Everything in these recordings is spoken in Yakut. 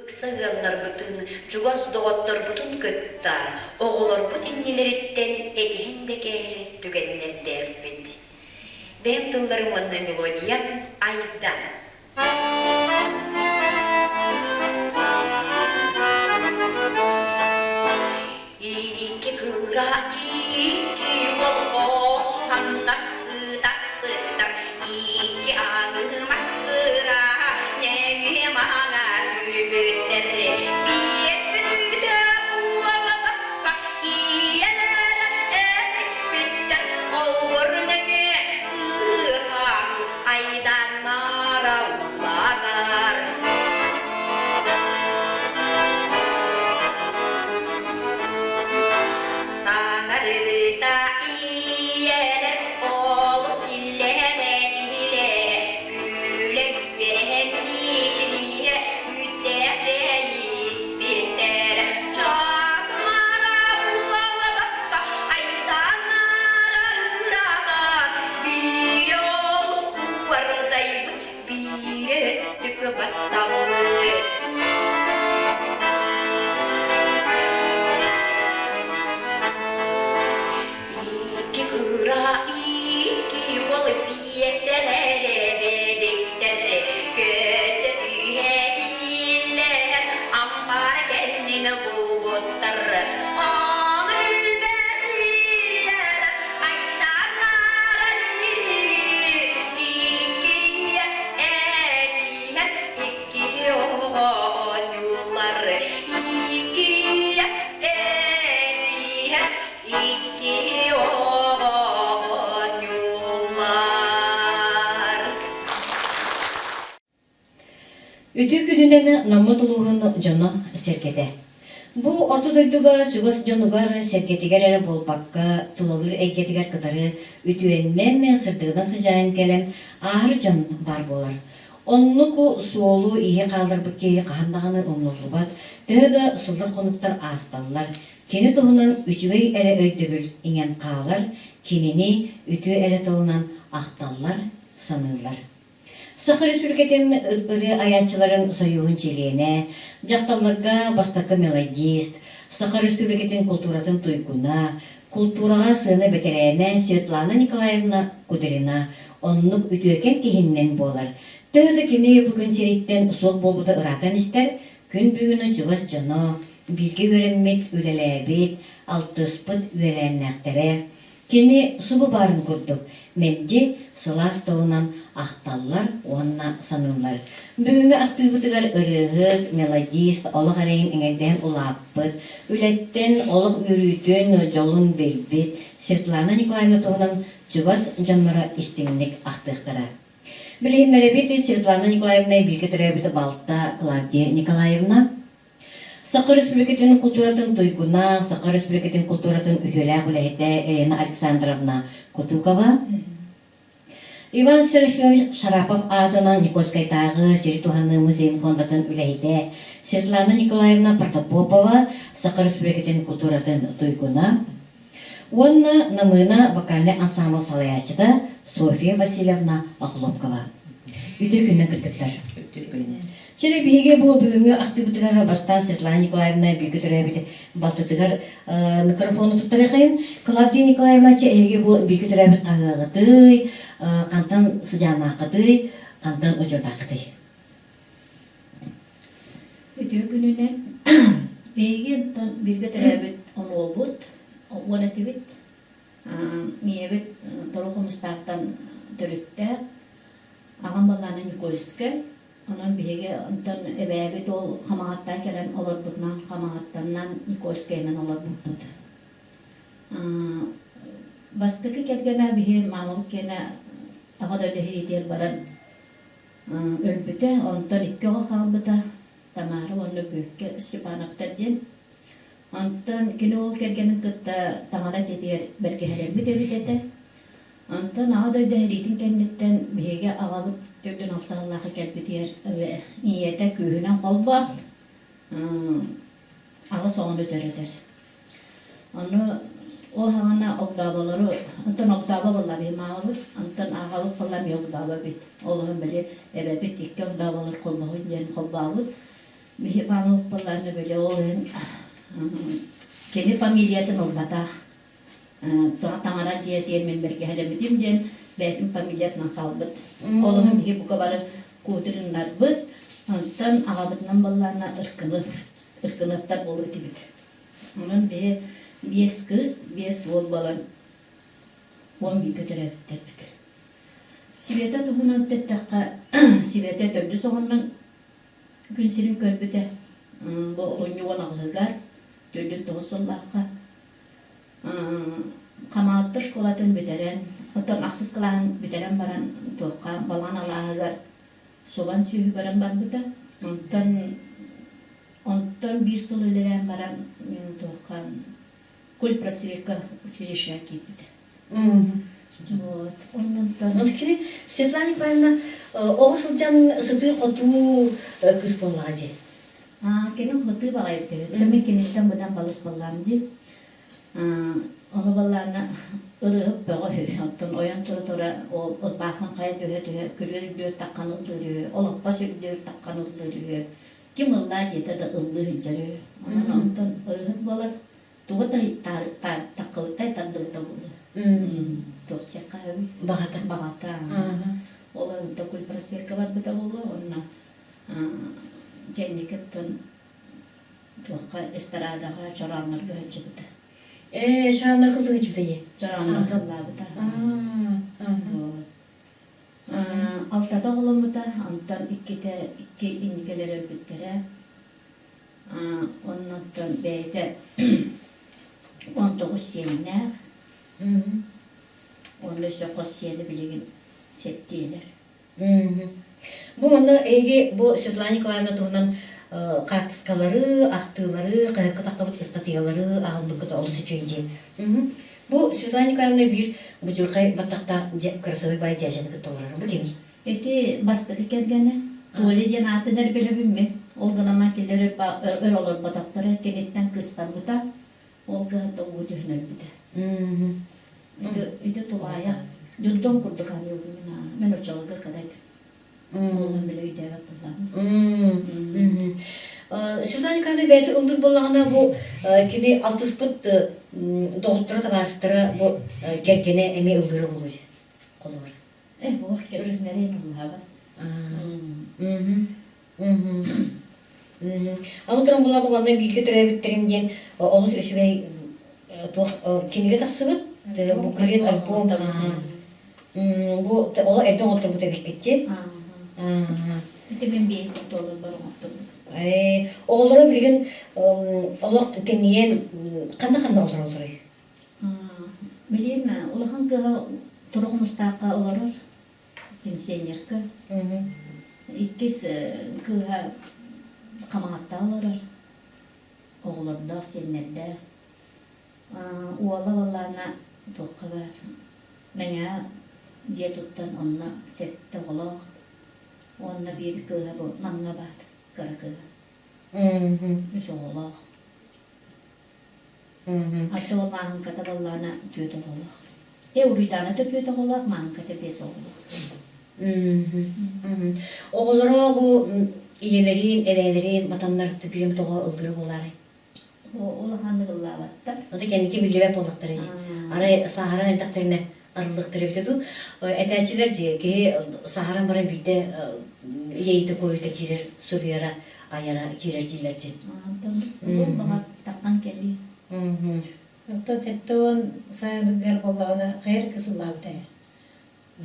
Ыкса ыалларбытын, чугас доҕотторбутун кытта оҕолорбут иннилэриттэн этиһэн да кээһэр түгэннэрдээхпит. Бэйэм тылларым уонна мелодиям Айда. Икки кыра икки уол охсуһаннар ытаспыттар, икки аҥымар кыра нөҥүө маҥа сүүрбүттэр. Биэс мүнүүтэ буолбакка ийэлэрэ өһүспүттэр, олбур нөҥүө ыһыахаһы айданнара улларар. Саҥарыыта ийэлэр олус иллэһэ-иһилэ, күлэ-үөрэ миичилииһэ үүттээх чэй испиттэр. Чаас аҥаара буолбакка айдааннара ыарахан, биирэ олус куордайбыт, биирэ өттүк баттаммыт. Икки кыра икки уол биэстэлэр эбэдиктэр көрсө түһэтииллэр ампаар кэннин булбуттар. Аны билбэтиилэр айдарнара икки этиһэр икки оонньуулар икки этиһэр икки оонньуулар. Үтүө күнүнэн Наммыт улууһун дьоно сэргэтэ. Бу орто дойдуга чугас дьонугар, сэргэтигэр эрэ буолбакка, тулалыыр эйгэтигэр кытары үтүөннэн, сырдыгынан сыдьаайан кэлэн ааһар дьон баар буолар. Оннук суолу-ииһи хаалларбыт киһи хаһан даҕаны умнуллубат, төһө да сыллар-хонуктар аасталлар, кини туһунан үчүгэй эрэ өйдөбүл иҥэн хаалар, кинини үтүө эрэ тылынан ахталлар, саныыллар. Саха Республикатын ырыа айааччыларын сойууһун чилиэнэ, дьахталларга бастакы мелодист, Саха Республикатын култууратын туйгуна, култуураҕа сыана бэтэрээнэ Светлана Николаевна Кудрина оннук үтүөкэн киһиннэн буолар. Төһө да кини бу күн сириттэн суох буолбута ыраатан истэр, күн бүгүн чугас дьоно, бииргэ үөрэммит, үлэлээбит, алтыспыт үөлээннээхтэрэ, Кини субу баарын курдук, мэлдьи сылаас тылынан ахталлар уонна саныыллар. Бүгүҥҥү ахтыыбытыгар ырыаһыт, мелодист, олох эрэйин эҥэрдэһэн улааппыт, үлэттэн олох үөрүүтүн, дьолун билбит Светлана Николаевна туһунан чугас дьонноро истиҥник ахтыахтара. Билиһиннэрэбит Светлана Николаевна бииргэ төрөөбүт балта Клавдия Николаевна, Саха Республикатын култууратын туйгуна, Саха Республикатын култууратын үтүөлээх үлэһитэ Елена Александровна Кутукова, Иван Серафимович Шарапов аатынан Никольскайдааҕы сири туһаныы музейын фондатын үлэһитэ Светлана Николаевна Протопопова, Саха Республикатын култууратын туйгуна уонна Намыына вокальнай ансаамбыл салайааччыта Софья Васильевна Охлопкова. Үтүө күнүнэн кыргыттар. Үтүө күнүнэн. Чэ, биһиги бу бүгүҥҥү ахтыыбытыгар бастаан Светлана Николаевна бииргэ төрөөбүт балтытыгар микрофону туттарыахайын. Клавдия Николаевна, чэ, эһиги бу бииргэ төрөөбүт хаһыаҕытый, хантан сыдьааннааххытый, хантан удьуордааххытый? Үтүө күнүнэн биһиги оттон бииргэ төрөөбүт онуобут, уон этибит. Ийэбит Торо Хомустаахтан төрүттээх, аҕам балаана Никольскай. Онон биһиги онтон эбээбит ол Хамаҕаттан кэлэн олорбутунан Хамаҕаттанан Никольскайынан олорбуппут. Бастакы кэргэнэ биһи маамабыт киэнэ Аҕа дойду сэриитигэр баран өлбүтэ, онтон икки оҕо хаалбыта, Тамара уонна Бүөккэ Степановтар диэн. Онтон кини ол кэргэнин кытта таҥара дьиэтигэр бэргэһэлэммит эбит этэ. Онтон Аҕа дойду сэриитин кэнниттэн биһиги аҕабыт төрдүн алтаһаллаахха кэлбитигэр ийэтэ күүһүнэн холбоон аҕыс оҕону төрөтөр. Ону ол саҕана огдооболору, онтон огдообо буолла биһи маамабыт, онтон аҕабыт буолла эмиэ огдообо эбит. Ол иһин били эбэбит икки огдооболор холбоһун диэн холбообут. Биһи маамабыт били ол иһин кини фамилиятын ылбатах. Таҥара дьиэтигэр мин бэргэһэлэммитим диэн бэйэтин фамилиятынан хаалбыт. Ол иһин биһи бука бары куутуруннарбыт. Онтон аҕабытынан баллаана ыркыныптар буолуо этибит. Онон биһи биэс кыыс, биэс уол буолан 11 төрөөбүттэрбит. Света туһунан эттэххэ, Света төрдүс оҕоннон күн сирин көрбүтэ. Бу олунньу 18-ыгар, 49 сыллаахха Хамаҕатта школатын бүтэрэн, оттон ахсыс кылааһын бүтэрэн баран туохха балаҕан алааһыгар субан сүөһү көрөн барбыта. Онтон онтон биир сыл үлэлээн баран туохха культпросвекка училищеҕа киирбитэ. Вот. Оннуттан Кини Светлана Николаевна оҕо сылдьан сытыы-хотуу кыыс буоллаҕа дии. Кини хытыы баҕайы төһөттөн мин киниттэн быдан балыс буоллаам дии. Ону баллаана ырыаһыт бөҕө үһү. Оттон ойон тура-тура ол ырбаахын хайа түһэ-түһэ күлүөр үрдүгэр таххан ыллыыр үһү, олоппос үрдүгэр таххан ыллыыр үһү. Ким ыллаа диэтэ да ыллыы сылдьар үһү. Онон онтон ырыаһыт буолар тугу да таххыбыттай тардыбыта буолуо. Туох диэххэ сөбүй? Баҕата. Баҕата. Ол онто культпросвекка барбыта буолуо. Онно кэнники оттон туохха эстрадаҕа чорооннорго сылдьыбыта. Ээ, чорооннорго сылдьыбыта ийэ. Чорооннорго ыллаабыта. Алтата оҕоломмута, онтон иккитэ икки инникэлэр өлбүттэрэ. Оннуттан бэйэтэ 19 сиэннээх. Уонна өссө хос сиэнэ билигин сэттиэлэр. Бу манна эһиги бу Светлана Николаевна туһунан хаартыскалары, ахтыылары, хаһыакка таххыбыт ыстатыйалары аҕалбыккыт олус үчүгэй дии. Бу Светлана Николаевна биир будьурхай баттахтаах кырасыбай баай дьээдьэни кытта олорор. Бу кимий? Ити бастакы кэргэнэ Толя диэн аатын эр билэбин мин. Ол гынан кинилэр өр олорботохторо, киниттэн кыстаммыта. Ол кыһата уу түһэн өлбүтэ. Ити, ити тулаайах дьонтон курдук аныыбын мин аа. Мен оччолорго кыра этим. Олоҕун билэ өйдөөбөт буоллаҕым. Светлана Николаевна бэйэтэ ыллыыр буоллаҕына бу кини алтыспыт доҕотторо табаарыстара бу кэргэнэ эмиэ ыллыыра буолуо дии холобура. Э, ох, өрүһүнэрин ыллаабат. Аны туран була бу манна бииргэ төрөөбүттэрим диэн олус үчүгэй туох кинигэ тахсыбыт буклет альбом бу олох эрдэ оҥотторбут эбиккитчи Ити мин биир туоларбар оҥотторбут. Оҕолоро билигин олох тэнийэн ханна-ханна олороллорой? Билигин улахан кыыһа Турук Мустаахха олорор. пенсионерка. Иккис кыыһа Хамаҕатта олорор, оҕолордоох, сиэннэрдээх. Уола буоллаҕына туохха баар, Мэҥэҕэ дьиэ туттан онно сэттэ оҕолоох уонна биир кыыһа бу Намҥа баар, кыра кыыһа. Үс оҕолоох. Аты ол Мааһыҥката буоллаҕына түөрт оҕолоох. Э, Уруйдаана да түөрт оҕолоох, Мааһыҥката биэс оҕолоох. Оҕолоро бу ийэлэрин, эбээлэрин батаннар түбүөм тоҕо ыллыыр буолаарай? Улаханнык ыллаабаттар. Ото кэнники биллибэт буоллахтара дии. Арай сааһыран эттэхтэринэ арыллыахтара эбитэ дуу. Этээччилэр дьиэ киһи сааһыран баран биирдэ иэйитэ куойута киирэр, суруйара, айара киирэр дииллэр дии. Онтон ол баҕар таххан кэлии. Оттон 70 сайыныгар буоллаҕына хайа эрэ кысыллаабыта ээ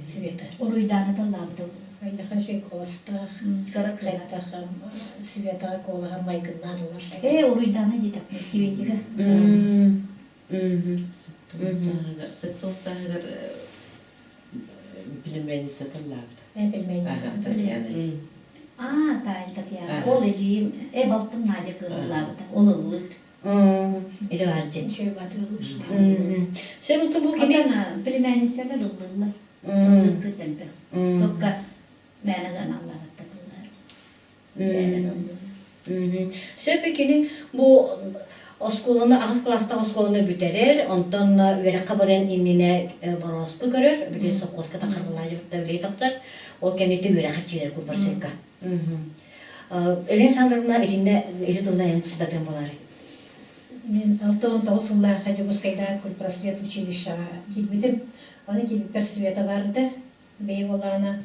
Света. Уруйдаана таллаабыта Эллэхэ үчүгэй куоластаах, кыра кыра. хайдах Светаҕа куолаһа майгыннаан ылар. Ээ, Уруйдаана диэтэхпинэ Светига. Сааһыгар племянница тыллаабыта. Ээ, племянница. Татьяна. Аа, таай Татьяна. Ол эдьиийим, э балтым Надя кыыллаабыта. Ол ыллыыр. Ити баар дии. Үчүгэй баатыр ыллыыр. Сен бу кини Оттон племянницалар ыллыыллар. Ыллыыр кыз элбэх. Только мээнэ гынааллаабаттар буоллар. Сөп кини бу оскуоланы аҕыс кылаастаах оскуоланы бүтэрэр, онтон үөрэххэ баран иннинэ борооску көрөр, били сопхуоска таххарбалаайбытта үлэ тахсар, ол кэнниттэн үөрэххэ киирэр курбарсыкка. Елена Александровна итиннэ ити туһунан эн сырдатыан буолаарай? Мин 69 сыллаахха Дьокуускайдааҕы культпросвет училищеҕа киирбитим. Ону киирбиппэр Света баарда. Бэйэ буоллаҕына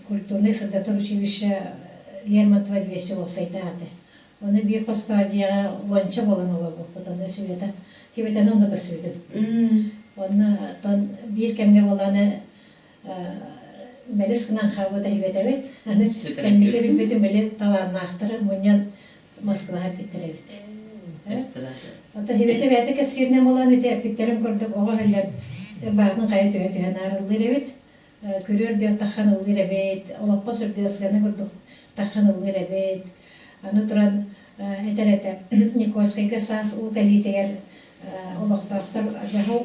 культурнай сырдатар училище Лермонтова 200 уопсайдаах этэ. Ону биир хостоох дьиэҕэ уонча буолан олорбуппут. Онно Света Кибэтэни онно көрсүбүтүм. Онно оттон биир кэмҥэ буоллаҕына мэлис гынан хаалбыт эһибэтэбит. Аны кэнники билбитим били талааннаахтары мунньан Москваҕа эппиттэр эбит. Ото эһибэтэ бэйэтэ кэпсииринэн буолан ити эппиттэрин курдук оҕо иһиллэн ырбаахытын хайа түһэ-түһэ наарыллыыр эбит. Күрүөр бүөр таххан ыллыыр эбит, олоппос үрдүгэр сыана курдук таххан ыллыыр эбит. Аны туран этэр этэ, Никольскайга саас уу кэлиитигэр олохтоохтор дьаһал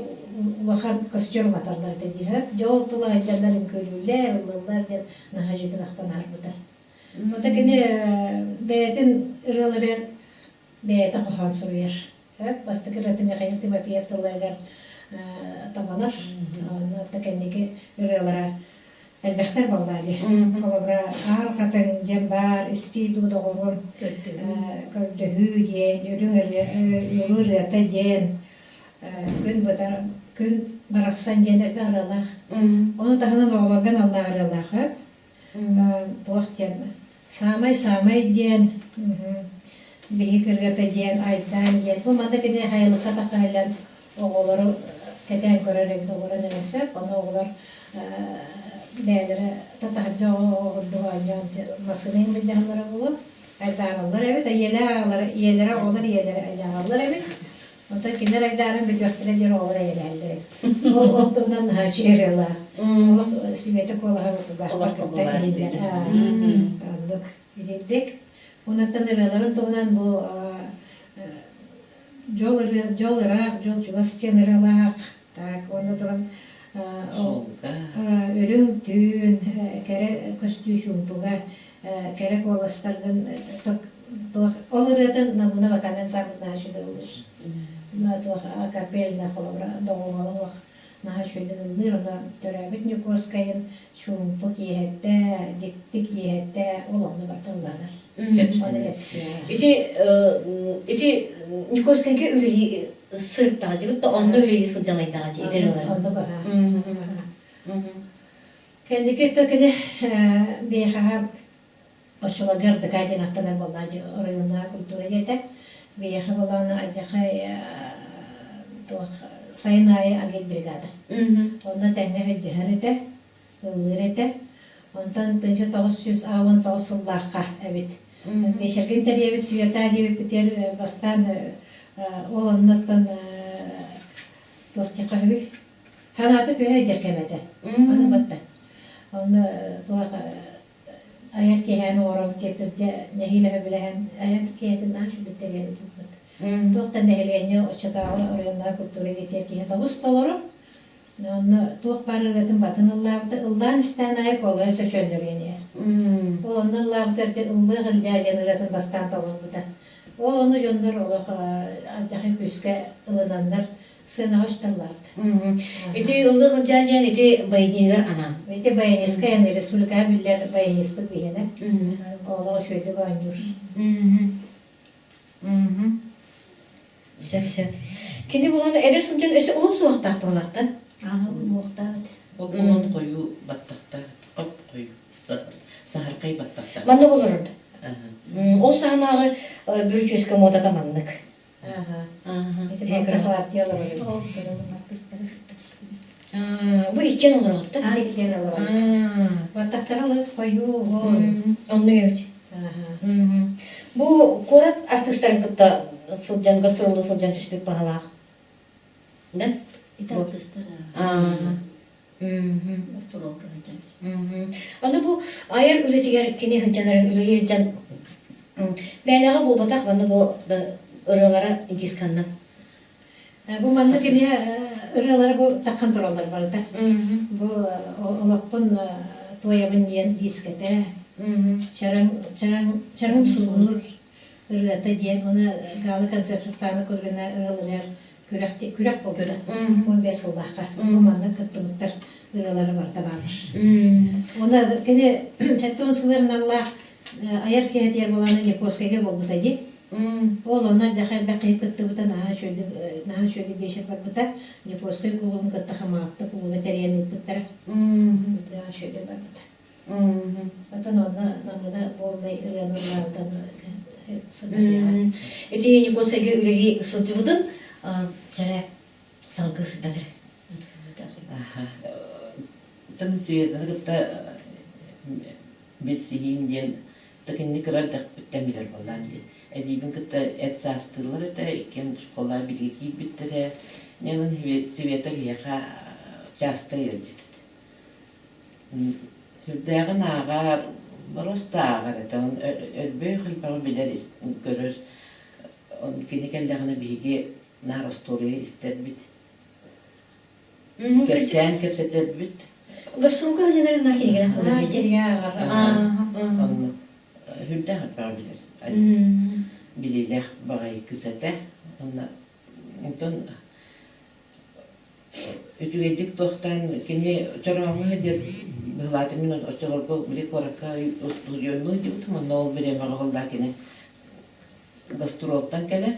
улахан костер уматаллар этэ диир. Дьэ ол тула сылдьаннар үҥкүүлүүллэр, ыллыыллар диэн наһаа дьүтүн ахтан аһарбыта. Ота кини бэйэтин ырыалары бэйэтэ хоһоон суруйар. Бастакы ырыата Михаил Тимофеев тылларыгар табалар. Онно кэнники ырыалара элбэхтэр буоллаа дии. Холобура, Аар хатыҥ диэн баар, истии дуу доҕорум, көрдөһүү диэн, үрүҥ ырыа ырыата диэн, күн бытар, күн барахсан диэн элбэх ырыалаах. Ону таһынан оҕолорго аналлаах ырыалаах. Туох диэн, саамай-саамай диэн, биһик ырыата диэн, айдаан диэн. Бу манна кини хайылыкка таххаһыллан оҕолору кэтээн көрөр эбит олорон эрэ сөп. Ону оҕолор бэйэлэрэ татаһырдьа оҕо курдук оонньоон массыына былдьаһаллара буолуо. Айдаараллар эбит, ийэлээх аҕалара, ийэлэрэ оҕолор ийэлэрэ айдаараллар эбит. Онтон кинилэр айдаарын бүтүөхтэрэ диэн оҕолор эйэлэһэллэр эбит. Ол ол туһунан наһаа үчүгэй ырыалаах. Олох Света куолаһа кулгаахпар кытта иһиллэр. Оннук итирдик. Онуттан ырыаларын туһунан бу дьол ырыа, дьол ыраах, дьол чугас диэн ырыалаах. Так, уонна туран үрүҥ түүн, кэрэ көстүү чуумпуга, кэрэ куоластаргын туох ол ырыатын Намына вокальный ансамбль наһаа үчүгэй ыллыыр. Туох акапельно холобура доҕуһуолун наһаа үчүгэйдик ыллыыр. Онно төрөөбүт Ньукуоскайын чуумпу киэһэтэ, дьикти киэһэтэ ол онно барыта ылланар. Ити ити Ньукуоскайга үлэлии сырыттаҕа дьибит да онно үлэлии сылдьан айдаҕа дии ити ырыалары. Оннук Кэнники кини биэхэҕэ оччолорго РДК диэн аттанар буоллаа оройуоннааҕы культура диэтэ. Биһиэхэ буоллаҕына алдьархай туох сайын аайы агитбригада. Онно тэҥҥэ сылдьыһар этэ, ыллыыр этэ. Онтон 1969 сыллаахха эбит. Вечергин тэрийэбит Света диэбиппитигэр бастаан ол оннуттан туох диэххэ үһү ханаата түһэ дьэркэм этэ. Аны батта. Онно туох айар киэһээни оҥорон дьиэппит дьэ нэһиилэ сөбүлэһэн айар киэһэтин наһаа үчүгэй тэрийэн ыыппыппыт. Туох да нэһилиэнньэ оччотооҕу оройуоннааҕы культура дьиэтигэр киһи тобус толору. Онно туох баар ырыатын батын ыллаабыта, ыллаан истээн аайы куолаһа сөчөллөрүйэн иһэр. Ол онно ыллаабытыгар дьэ ыллыах Ылдьаа диэн ырыатын бастаан толорбута. Ол ону дьоннор олох алдьархай күүскэ ылынаннар сыанаҕа үстэ ыллаабыта. Ити ыллыах Ылдьаа диэн ити баяниһыгар анаан. Ити баянистка эн республикаҕа биллэр баяниспыт биһиэнэ. Олох үчүгэйдик оонньуур. Сөп сөп. Кини булан эдэр сылдьан өссө уһун суохтаах буоларта. Ааһа уҥуохтаах этэ. Ол уһун хойуу баттахтаах, хоп хойуу, саһархай баттахтаах. Манна олорорду. Ол саҕанааҕы бүрүчүөскэ муодата маннык. Ити балта Клавдия олорор эбит. Бу иккиэн олороҕут да? Иккиэн олороҕут. Баттахтара олох хойуу уһун. Оннук эбит. Бу куорат артыыстарын кытта сылдьан, гастроллуу сылдьан түспүт баһылаах. Да? Ити артыыстар гастролга сылдьан. Аны бу айар үлэтигэр кини сылдьанарын үлэлии сылдьан бэйэлээҕэ буолбатах манна бу ырыалара дисканнан. Бу манна кини ырыалара бу таххан тураллар барыта. Бу олохпун туойабын диэн дискэтэ. Чараҥ чараҥ чараҥ суунур ырыата диэн уонна гала концерт Светлана Кургина ырыаларыгар күрэх күрэх буолбута. 15 сыллаахха. Бу манна кыттыбыттар ырыалара барыта бааллар. Уонна кини 70 сылларыналлаах Айар киһитигэр буолааны Никольскайга буолбута дии. Ол онно дьэ элбэх киһи кыттыбыта наһаа үчүгэйдик наһаа үчүгэйдик биэчэр барбыта. Никольскай кулуубун кытта Хамаҕатта кулууба тэрийэн ыыппыттара. Наһаа үчүгэйдик барбыта. Оттон онно Намына буоллай ырыаны ыллаабытан сырдатыаҕа. Ити Никольскайга үлэлии сылдьыбытын чэрэ салгыы сырдатыр. Тым Светаны кытта билсиһиим диэн итинник кыра эрдэхпиттэн билэр буоллаам дии. Эдьиийбин кытта эт саастыылар этэ, иккиэн школа бииргэ киирбиттэрэ. Онон Света биһиэхэ часто ыалдьыт. Сүрдээҕин ааҕар, боруоста ааҕар этэ. Өлбөй элбэҕи билэр, көрөр. Кини кэллэҕинэ биһиги наар остуоруйа истэрбит. Кэпсээн кэпсэтэрбит. Гастролга сылдьан на кинигэлээх буолар Кинигэ ааҕар. Оннук. Сүрдээх элбэҕи билэр. Адьас билиилээх баҕайы кыыс этэ. Онно онтон үчүгэйдик туохтаан кини чорооҥҥо сылдьар быһылаата мин оччолорго били куоракка устудьуоннуу сылдьыбытым онно ол бириэмэҕэ буоллаа кини гастролтан кэлэр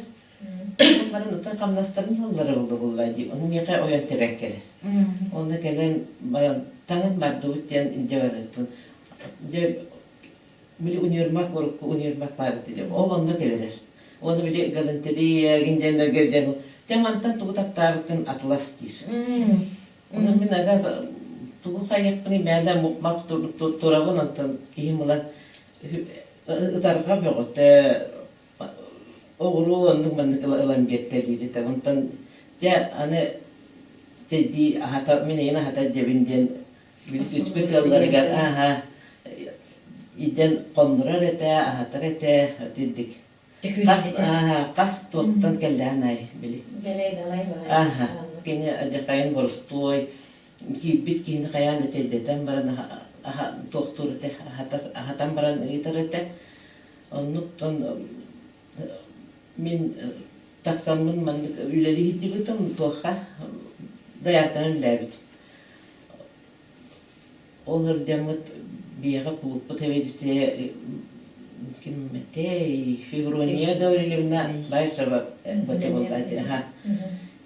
Ол баран ытын хамнастарын ыллара булла дии. Ону миэхэ ойон тэбэн кэлэр. Онно кэлэн баран таҥын бардыбыт диэн илдьэ барыттын. Дьэ били универмаг урукку универмаг баар этэ. Ол онно кэлэрэр. Уонна били галантерея диэн диэн дьэ мантан тугу таптаабыккын атлас диир. Онон мин ага тугу хайыахпыный мээнэ мук-мак турабын онтон киһим ылан ытарҕа бөҕөтө Оҕуруо оннук маннык ылан биэртэлиир этэ. Онтон дьэ аны тэдии аһата мин эйигин аһатар дьэбин диэн били түспүт ыалларыгар ааһа идэн хоннорор этэ, аһатар этэ итирдик. Хас ааһа хас туохтан кэллээн ай били. Дэлэй-далай баҕайы. Ааһа кини адьахайын боростуой киирбит киһини хайаан да чэйдэтэн баран туохтуур этэ аһатар аһатан баран ыытар этэ. Оннуктан мин тахсаммын маннык үлэлии сылдьыбытым туохха доярканан үлэлээбитим. Ол сылдьаммыт биһиэхэ кулууппут сэбиэдиссэйэ ким этэй Феврония Гаврильевна Баишева буолла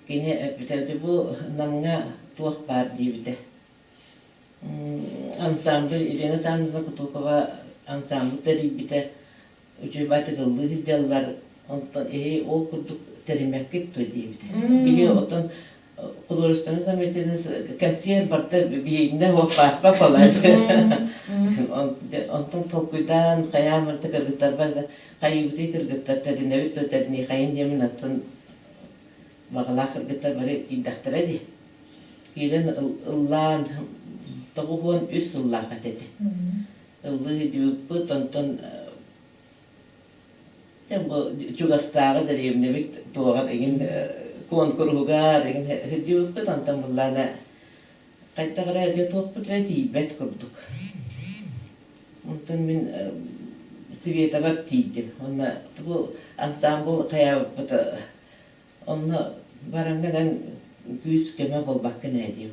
Кини эппитэ бу Намҥа туох баар диэбитэ. Ансамбль Елена Александровна Кутукова ансамбль тэрийбитэ үчүгэй баҕайытык ыллыы сылдьаллар, онтон эһи ол курдук тэриммэккит дуо диэбитэ. Биһи оттон художественнай самостоятельность консьер барыта биһигиннэ суох пааспа буолар. Онтон толкуйдаан хайаан барыта кыргыттарбар хайыыбытый кыргыттар тэринэбит дуо тэриниэхэйин диэмин оттон баҕалаах кыргыттар бары киирдэхтэрэ дии. Киирэн ыллаан 93 сыллаах этэ ити. Ыллыы сылдьыбыппыт, онтон бу чугастааҕы дэриэбинэбит туоҕар эҥин куонкуруһугар эҥин сылдьыбыппыт, онтон былаана хайдах эрэ дьэ туохпут эрэ тиийбэт курдук. Онтон мин Светабар тиийдим. Уонна бу ансаамбыл хайаабыппыт Онно бараҥҥын эн күүс-көмө буолбаккын ээ диим.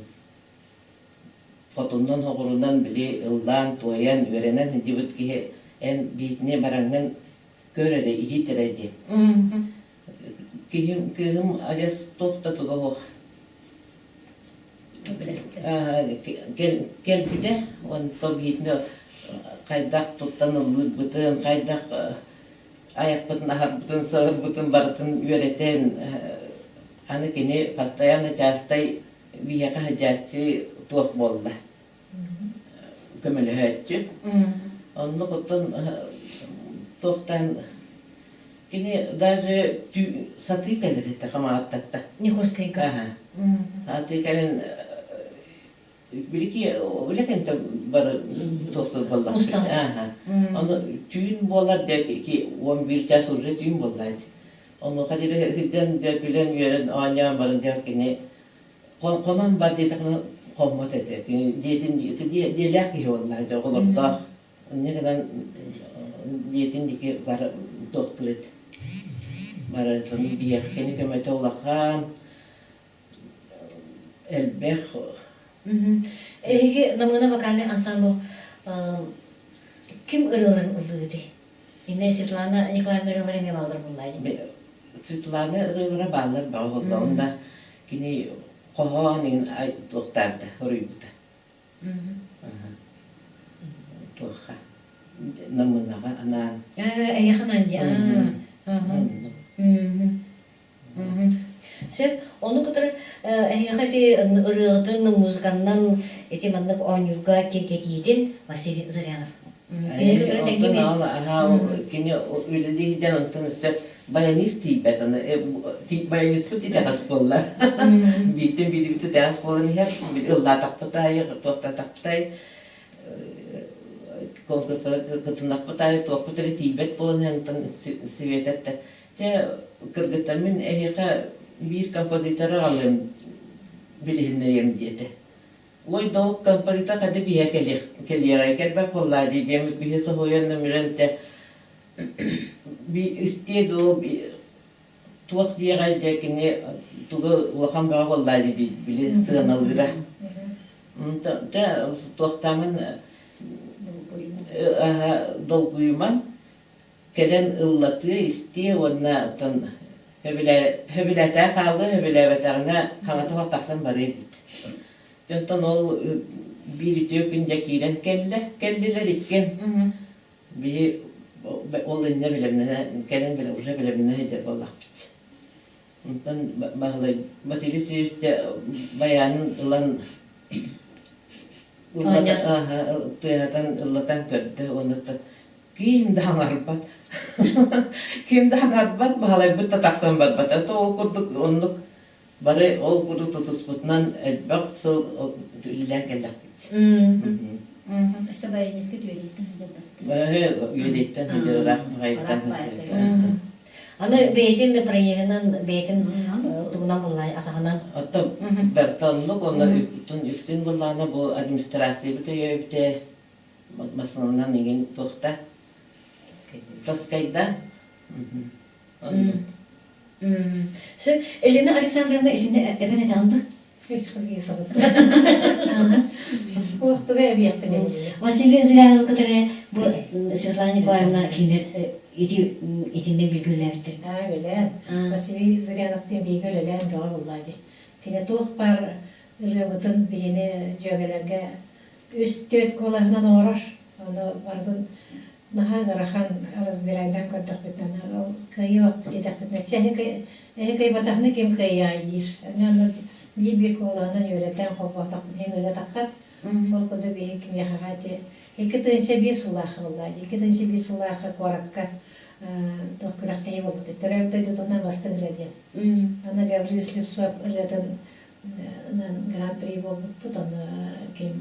Хотуннан-хоҕурунан били ыллаан-туойан, үөрэнэн сылдьыбыт киһи эн биитини бараҥҥын көр эрэ, иһит эрэ диэн. Киһим, кыыһым адьас туох да туга суох кэлбитэ, онтон биитини хайдах туттан ыллыырбытын, хайдах айахпытын аһарбытын, саҥарбытын барытын үөрэтэн, аны кини постоянно чаастай биһиэхэ сылдьааччы туох буолла көмөлөһөөччү. Оннук оттон туохтан кини даже сатыы кэлэр этэ Хамаҕаттатта. Никольскайга. Аха. Сатыы кэлэн Билики үлэ кэнтэ бары туохсур буоллахпыт. Ааха. Ону түүн буолар дэ ки 11 час уже түүн буоллааччы. Онуоха диэри сирдэн дэ күлэн үөрэн оонньоон баран дэ кини хонон бар диэтэхинэ хоммот этэ. Кини дьиэтин дьиэлээх киһи буоллаа дьэ оҕолордоох. Инньэ гынан дьиэтин диэки бар туохтуур этэ. Барытын биһиэхэ кини көмөтө улахан. Элбэх Эһиги Намыына вокальный ансамбл. Ким ырыаларын ыллыыгытый? Иннэ Светлана Николаевна ырыалара эмиэ бааллар буоллаа дии. Светлана ырыалара бааллар бөҕө буолла. Онно кини хоһоон иҥин туохтаабыта, хоруйбута. Туохха намынаҕа анаан. Эйиэхэ анаан дии. Сөп. Ону кытары эһиэхэ ити ырыаҕытын музыканнан ити маннык оонньуурга киэргэтиитин Василий Зырянов. Кини кытары тэҥҥэ Кини үлэлииһидэн онтон өссө баянист тиийбэт аны баяниспыт итэҕэс буолла. Бииртэн биирибит итэҕэс буолан иһэр ыллаатахпыт аайы туохтаатахпыт аайы конкурстарга кытыннахпыт аайы туохпут эрэ тиийбэт буолан иһэр онтон Света эттэ Чэ, кыргыттар, мин эһиэхэ биир композиторы аҕалыам, билиһиннэриэм диэтэ. Ой, дол композитор хады биһэ кэлиэҕэй, кэлбэт буоллаа дии диэммит биһи соһуйан өмүрэн тэ истиэ дуо туох диэҕэй дьэ кини тугу улахан бөҕө буоллаа дии били сыаналыыра. Дьэ туохтаамын долгуйуман кэлэн ыллатыа, истиэ уонна оттон сөбүлээтэ хаалыа, сөбүлээбэтэҕинэ хаҥата суох тахсан барыа диит. Онтон ол биир үтүө күн дьэ киирэн кэллэ, кэллилэр иккиэн. Биһи ол иннэ бэлэмнэнэ кэлэн уже бэлэмнэнэ сылдьар буоллахпыт. Онтон Баһылай Василий Васильевич дьэ байаанын ылан тыаһатан ыллатан көрдө уонна Ким да аҥарбат. Ким да аҥарбат, баһылайбыт да тахсан барбат. Это ол курдук оннук бары ол курдук тутуспутунан элбэх сыл үлэлээн кэллэхпит. Өссө баяниска үөдэйтэн сылдьарбат. Үөдэйтэн сылдьар, ыраах баҕайыттан сылдьар. Аны бэйэтин проеһынан, бэйэтин тугунан буллай, атаҕынан. Оттон барыта оннук, онно үптүн буллаҕына бу администрациябыт өйөөбүтэ, массыынанан иҥин туохта таскайда Сөп. Елена Александровна итиннэ эбэн этэҕин да? Уохтуга эбиэхпин Василий Зырянов кытары бу Светлана Николаевна кинилэр ити итиннэ бииргэ үлэлээбиттэр. Аа, үлэлээн. Василий Зыряновтыын бииргэ үлэлээн бөҕө буллаа дии. Кини туох баар ырыабытын биһини дьүөгэлэргэ үс-түөрт куолаһынан оҥорор. Ону барытын наһаа ыарахан разбирайдаан көрдөхпүтүнэ ол кыайыах диэтэхпитинэ чэ эһи кыайбатахына ким кыайыаҕай диир. Аны биир-биир куолаһынан үөрэтэн холбоотохпут иһин ырыатахха ол курдук биһи кимиэхэҕэ ити 2001 сыллаахха буолла 2001 сыллаахха куоракка туох күрэхтэһии буолбут төрөөбүт дойдутунан бастыҥ ырыа диэн. Аны Гаврил Слепцов ырыатын гран-при буолбуппут, ону ким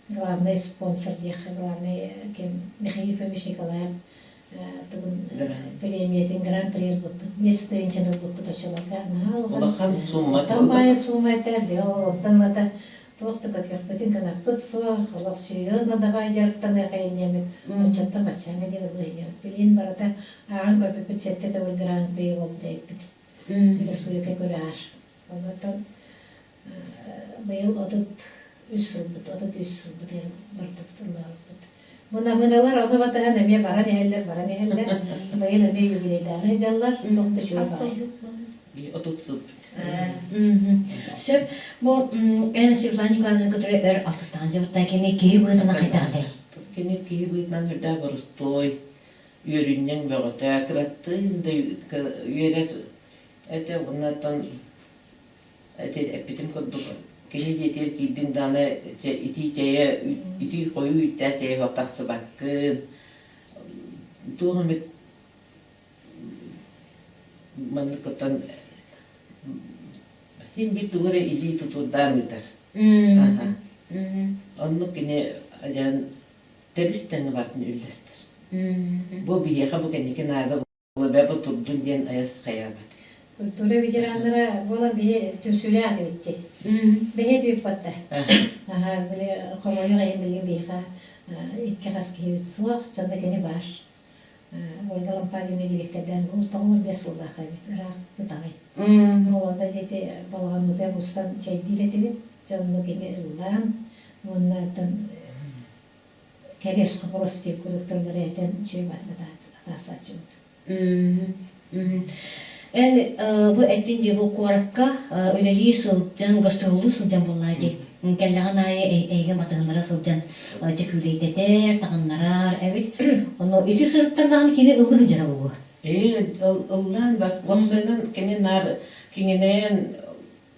главный спонсор диэххэ, главный ким Михаил Ефимович Николаев тугун премиятин гран-при ылбыппыт, 5 тыһыынчаны ылбыппыт оччолорго наһаа улахан сумма улахан баайы сумма этэ, бэйэ олортон ылата туох да көтүөхпүтүн кынаппыт суох, олох серьезно давай дьарыктаныах инньэммит, оччоттон баччааҥҥа диэн ылыһынньабыт. Билигин барыта ааҕан көрбүппүт сэттэ төгүл гран-при буолбут эбиппит. Республика күрэҕэр. Онтон быйыл 33 сылбыт, 33 сылбытыгар бардыбыт, ыллаабыппыт. Мынамыналар ону батыһан эмиэ баран иһэллэр, баран иһэллэр. Быйыл эмиэ юбилейдаары сылдьаллар, туох да үчүгэй баҕайы. 30 сылбыт. Сөп. Бу эн Светлана Николаевна кытары өр алтыстаҕын дьыбытта кини киһи быһыытынан хайдах этэй? Кини киһи быһыытынан үрдээх боростуой, үөрүнньэҥ бөҕөтө, кыраттыын да үөрэр этэ уонна ити эппитим курдук кини дьиэтигэр киирдиҥ даҕаны итии чэйэ итии хойуу үүттээх чэйэ суох тахсыбаккын туох эмит маннык оттон син биир тугу эрэ илии тутуурдаан ыытар оннук кини дьон тэбис тэҥҥэ барытын үллэстэр бу биһиэхэ бу кэнники наада Бу турдун диэн айас хайаабат. Культура ветераннара буолан биһи түмсүүлээх этибит Бэһи этибит батта. Аха, били хомойуох иһин билигин биһиэхэ икки хас киһибит суох, дьонно кини баар. Ольга Лампадьевна дириэктэрдээн 95 сыллаах эбит, ыраах бытаҕай. Ол онно дьэти балаҕаммытыгар мустан чэйдиир этибит, дьонно кини ыллаан, уонна оттон. Кэриэс хоборос диэн курдук тыллары этэн үчүгэй баатык атаарсааччыбыт. Эн бу эттин дии бу куоракка үлэлии сылдьан, гастроллуу сылдьан буоллаа дии. Кэллэҕин аайы эйигин батыһыннара сылдьан дьэ күүлэйдэтэр, таҕыннарар эбит. Ону ити сырыттан даҕаны кини ыллыы сылдьара буолуо. Ээ, ыллаан бар. Уопсайынан кини наар киҥинэйэн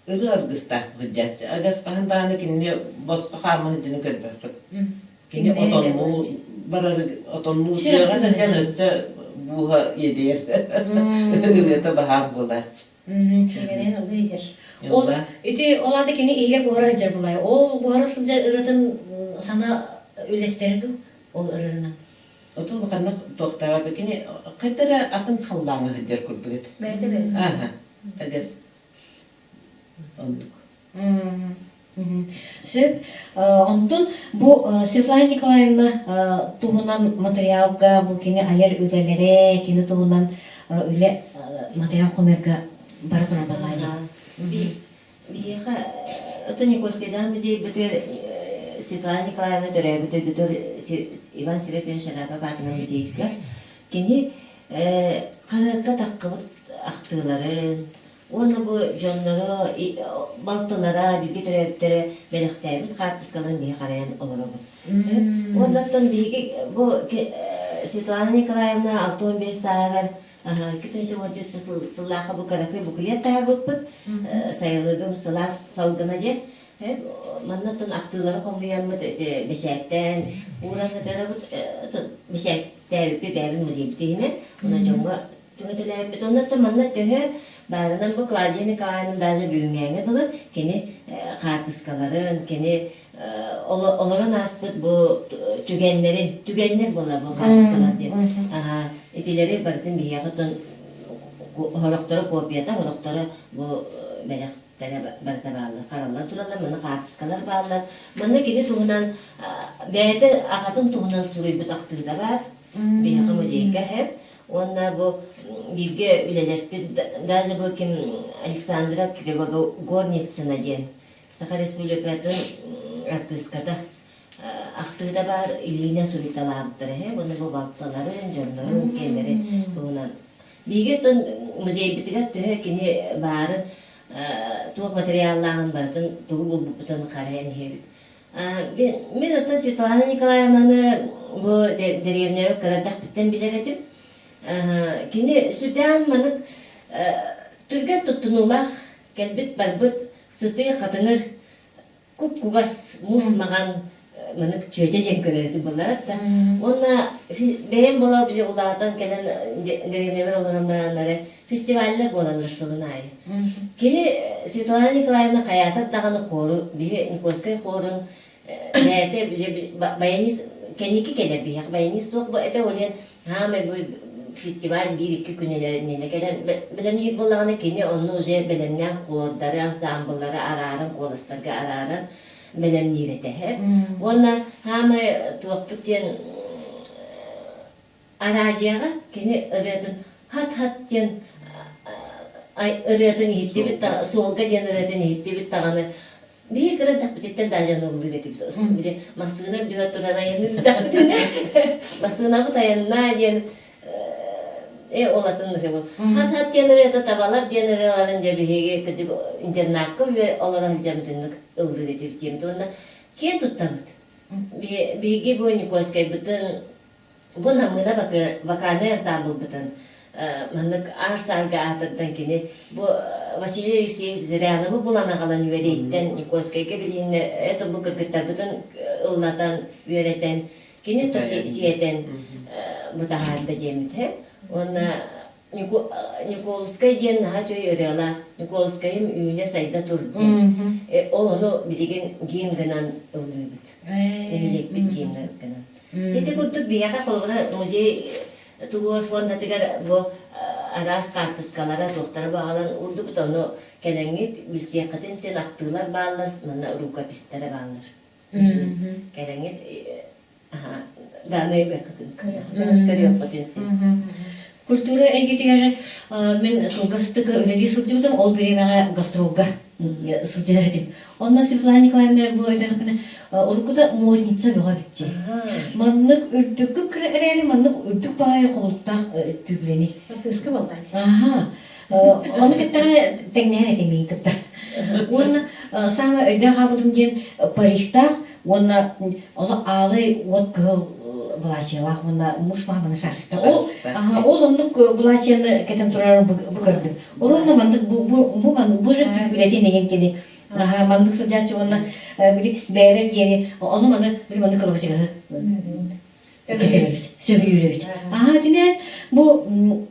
ырыа аргыстаах сылдьааччы. Адьас хаһан даҕаны кинини босхо хаама сылдьаны көрбөккүт. Кини отоннуу барар отоннуу тыаҕа сылдьан өссө бууһа иэдэйэр. Ырыата баһаам буолааччы. Киҥинэйэн ыллыы сылдьар. Ол ити ол аата кини иһигэр буһара сылдьар буолай. Ол буһара сылдьар ырыатын сана үллэстэрэ дуу ол ырыатынан. Ото улаханнык туохтаабата кини хайда эрэ атын халлааҥҥа сылдьар курдук этэ. Бэйэтэ бэйэтэ. Ааһа. Адьас оннук. Сөп. Онтон бу Светлана Николаевна туһунан материалга бу кини айар үлэлэрэ, кини туһунан үлэ материал хомуйарга бара турар балаадьы. Биһиэхэ ото Никольскайдаах музейбытыгар Светлана Николаевна төрөөбүт дойдутугар Иван Серафимович Шарапов аатынан музейга кини хаһыакка таххыбыт ахтыыларын уонна бу дьонноро, балтылара, бииргэ төрөөбүттэрэ бэлэхтээбит хаартыскаларын биһи харайан олоробут. Уоннаттан биһиги бу Светлана Николаевна 65 сааһыгар 2014 сыллаахха бу кыракый букуйар таһаарбыппыт сайылыгым сылаас салгына диэн манна оттон ахтыылары хомуйаммыт бэчээттээн ууран ытарабыт бэчээттээбиппит бэйэбит музейбыт иһинэн уонна дьоҥҥо түҥэтэлээбиппит онно оттон манна төһө баарынан бу Клавдия Николаевна даже бүгүҥҥээҥҥэ дылы кини хаартыскаларын кини олорон ааспыт бу түгэннэрин, түгэннэр буолар бу хаартыскалар диэн. Итилэри барытын биһиэхэ оттон сорохторо копията, сорохторо бу бэлэхтэрэ барыта бааллар, хараллан тураллар, манна хаартыскалар бааллар. Манна кини туһунан бэйэтэ аҕатын туһунан суруйбут ахтыыта баар. Биһиэхэ музейга иһэр. Уонна бу бииргэ үлэлэспит даже бу ким Александра Кривогорницына диэн Саха Республикатын артыыската ахтыыта баар илиинэн суруйталаабыттар эһэ уонна бу балтыларын, дьоннорун, киэннэрин туһунан. Биһиги оттон музейбытыгар төһө кини баарын, туох материаллааҕын барытын тугу булбуппутун харайан иһэбит. Мин оттон Светлана Николаевнаны бу дэриэбинэбэ кыра эрдэхпиттэн билэр этим. Кини сүрдээх манык түргэн туттунуулаах кэлбит-барбыт сытыы хатыҥыр куп-кугас муус маҕан манык чүөчэ диэн көрөр этим буоллар да уонна бэйэм буола били улаатан кэлэн дэриэбинэбэр олорон бараннары фестиваллар буолаллар сылын аайы кини Светлана Николаевна хайаатар даҕаны хору биһи Никольскай хорун бэйэтэ баянист кэнники кэлэр биһиэхэ баянист суох бу этэ ол иһин Хаамай бу фестиваль биир-икки күнүнэ кэлэн бэлэмниир буоллаҕына, кини онно уже бэлэмнээн хуордары, ансаамбыллары арааран, куоластарга арааран бэлэмниир этэ. Уонна хаамай туохпут диэн араадьыйаҕа кини ырыатын хат-хат диэн ырыатын иһиттибит, суолга диэн ырыатын иһиттибит даҕаны Биһи кыра эрдэхпититтэн даже ыллыыр этибит. Били массыына үрдүгэр туран айанныырдахпытына массыынабыт айаннаа диэн э ол атын бу хат-хат диэн ырыата табалар диэн ырыаларын дьэ биһиги кырдьык интернакка олоро сылдьаммытыннык ыллыыр этибит диэмит уонна киэн туттабыт. Биһиги бу Никольскайбытын Бу Намыына вокальнай ансаамбылбытын маннык аар-саарга аатырдан кини бу Василий Алексеевич Зыряновы булан аҕалан үөрэйиттэн Никольскайга билиһиннэ это бу кыргыттарбытын ыллатан үөрэтэн кини то сиэтэн бу таһаарда диэммит уонна Николускай диэн наһаа үчүгэй ырыалаах Николускайым үүнэ-сайда тур диэн ол ону билигин гимн гынан ыллыыбыт нэһилиэкпит гимн гынан Ити курдук биһиэхэ холобура музей туруор фондатыгар бу араас хаартыскалара туохтара баҕалан уурдубут ону кэлэҥҥит билсиэххитин син ахтыылар бааллар манна рукописьтара бааллар кэлэҥҥит даанай бэххитин көрүөххүтүн син Культура эйгэтигэр мин кылгастык үлэлии сылдьыбытым ол бириэмэҕэ гастролга. сылдьар этим. Онно Светлана Николаевна бу өйдөтөхпүнэ уруккута модница бөҕө эбит Маннык үрдүк кыра эрээри маннык үрдүк баайы холуттаах түүбүлэни. Артыыска буолла. Аха. Ону кытта тэҥнэһэр этим мин кытта. Уонна саамай өйдөөн хаалбытым диэн париктаах уонна олох аалай уот кыһыл былаачыйалаах уонна муж мааманы шарфиктаах. Ол ол оннук былаачыйаны кэтэн турарын бу көрдүм. Ол онно маннык бу бу бу бу же түүбүлэтин игин кини Аха, маннык сылдьааччы уонна били бэйэбэр диэри ону маны били маннык кылабачыгаһы кэтэбит, сөбүлүүр эбит. Аха, итинэн бу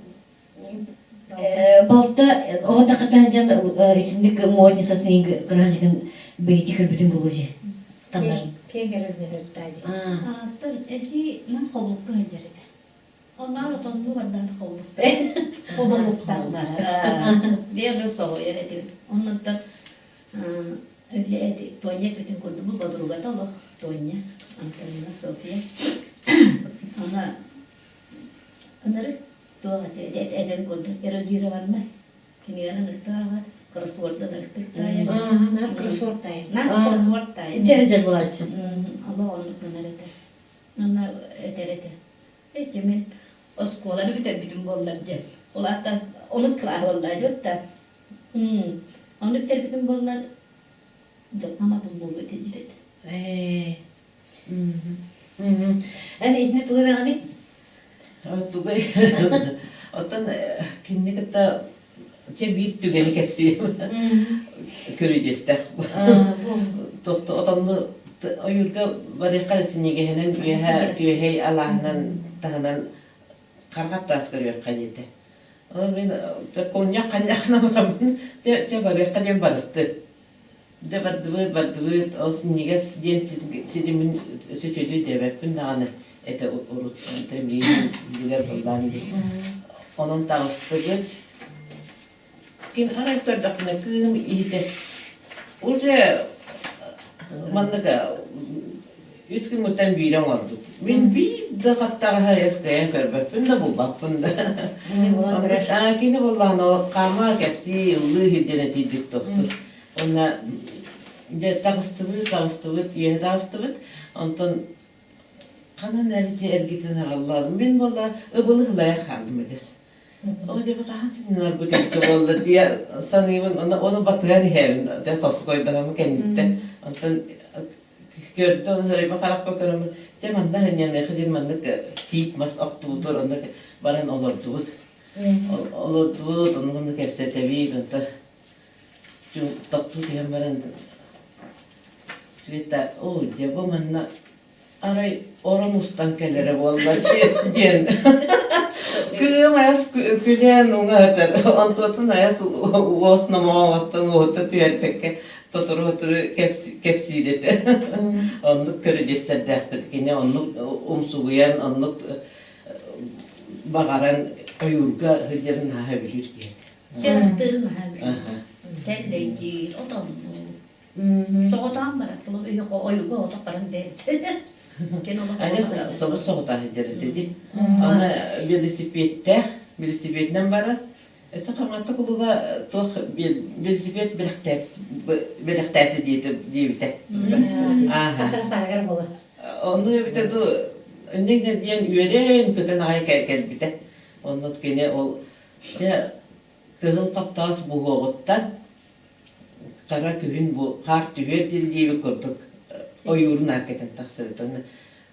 балта оҕо тахатаан дьон итинник модницатын кыраһыгын бэйти көрбүтүн булуу дии. Таннарын. Киэҥ эрэлнэһэртаа дии. Аттан эжи нам хобулукка сылдьар этэ. Оннаар отоннуу бардаан хобулукта. Хобулукталлар. Биир соҕуйар этим. Оннуттан эти Тоня эппитин курдук бу подругата олох Тоня, Антонина Софья. Она ынырык туох этэ этэн курдук эрудированна киниганы ынырыктааҕа кроссворду ынырыктык таайар. Наар кроссворд таайар. Наар кроссворд таайар. Дьэ дьэ булааччы. Олох оннук гынар этэ. Онно этэр этэ. Эчи мин оскуоланы бүтэрбитим буоллар дьэ. Ол аата онус кылааһы буолла дьэ Ону бүтэрбитим буоллар дьылҕам атын буолуо этэ диир этэ. Ээ. Эн итини тугу эбэҕиний? Тугай Оттон кинини кытта чэ биир түгэни кэпсиэм. Көрүдьүөстээх. Тохто отонну ойуурга барыахха эрэ синньигэһинэн үөһэ түөһэй алааһынан таһынан харҕап таас көрүөххэ диэтэ. Ол мин кунньах ханньахына бараммын чэ чэ барыахха диэн барысты. Дьэ бардыбыт, бардыбыт, ол синньигэс диэн ситимин сөчөдүү диэбэппин даҕаны этэ урут билигин билэр буоллаан дии. Онон таҕыстыбыт. Кин арай көрдөхпүнэ кыым иһитэ уже маннык үс күҥҥүттэн биирэ оҥорбут. Мин биир да хаттаҕаһы эскэйэн көрбөппүн да булбаппын да. Кини буоллаҕына хаама кэпсии ыллыы иһирдьэн этийбит тохтур. Уонна дьэ таҕыстыбыт, таҕыстыбыт, үөһэ таҕыстыбыт. Онтон ханан эрити эргитэн аҕалла. Мин буолла ыбылы ылайа хаалдым эдэс. Оо дьэ бу хаһан сынньанарбыт эбитэ буолла дии саныыбын ону ону батыһан иһэбин дьэ тоскойдоһом кэнниттэн онтон көрдө ону сарайба харахпа көрөммүн дьэ манна сынньаныаха диэн маннык тиит мас охтубутугар онно баран олордубут олордубут ону онно кэпсэтэбит онто тохтуу түһэн баран Света оо дьэ бу манна Арай орон устан кэлэрэ буолла диэн кыым айас күлэн уҥа сытар онтуотун айас уос номоҕо оҥостон уоһута түһэрбэккэ сотору-сотору кэпсиир этэ оннук көрүдьүөстэрдээхпит кини оннук умсугуйан оннук баҕаран ойуурга сылдьарын наһаа сөбүлүүр киһи Сир астыырын наһаа билэр. Тэллэйдиир, отоннуур. Соҕотоон барар, ойууга отох баран бэрт. Аны собус соҕотоон сылдьар этэ дии. Аны велосипедтээх, велосипединэн барар. Өссө Хамаатта кулуба туох велосипед бэлэхтээтэ диэбитэ. Хасара сааһыгар буола. Онно эбитэ дуу, инньэ диэн үөрэн көтөн аҕай кэлбитэ. Онно кини ол дьэ кыһыл хаптаҕас буһуоҕуттан Хара күһүн бу хаар түһүөр диэри диэбит курдук ойуурун ааккытын тахсыбыт. Уонна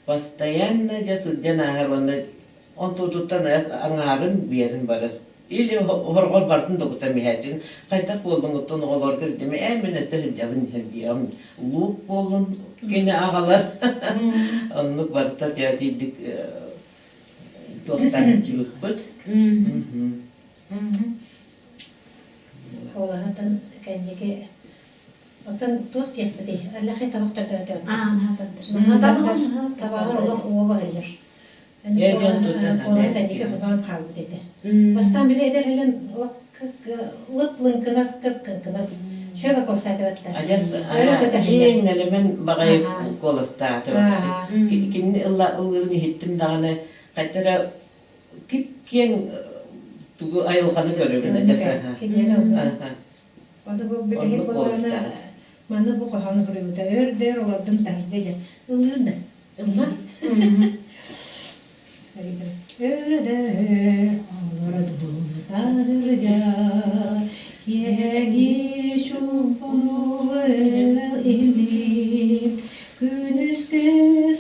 постоянно дьэ сылдьан ааһар уонна онтуутуттан аҥаарын биэрэн барар. Или хорҕор барытын да кутан биһээччин хайдах буоллуҥ оттон оҕолорго ирдэмэ ээ мин өссө сылдьабын диэҕим луук буоллун кини аҕалар оннук барыта тиийдик туохтан чугуспут Куолаһытын кэнники Оттон туох диэхпитий? Аллахай табах тардар этэ. Наһаа Табаҕар олох уоба ыллар. Куолаһы кэнники хоноон хаалбыт этэ. Бастаан били эдэр ылын лып лыҥкынас кып кыҥкынас шөбө куоластаатыбатта. Адьас киэҥ нэлэмэн баҕайы куоластаатыбат. Кинини ыллыырын иһиттим даҕаны хайта эрэ кип-киэҥ тугу айылҕаны көрөбүн адьас. Ону бу бүтэһик Оннук буоллаҕына куоластаабыт. манна бу хоһоону суруйбута өр да өр олордум таһырдьа диэн ыллыыр да ылла Өр да өр олордум таһырдьа киэһэҥи чуумпуну иһиллиим күнүскү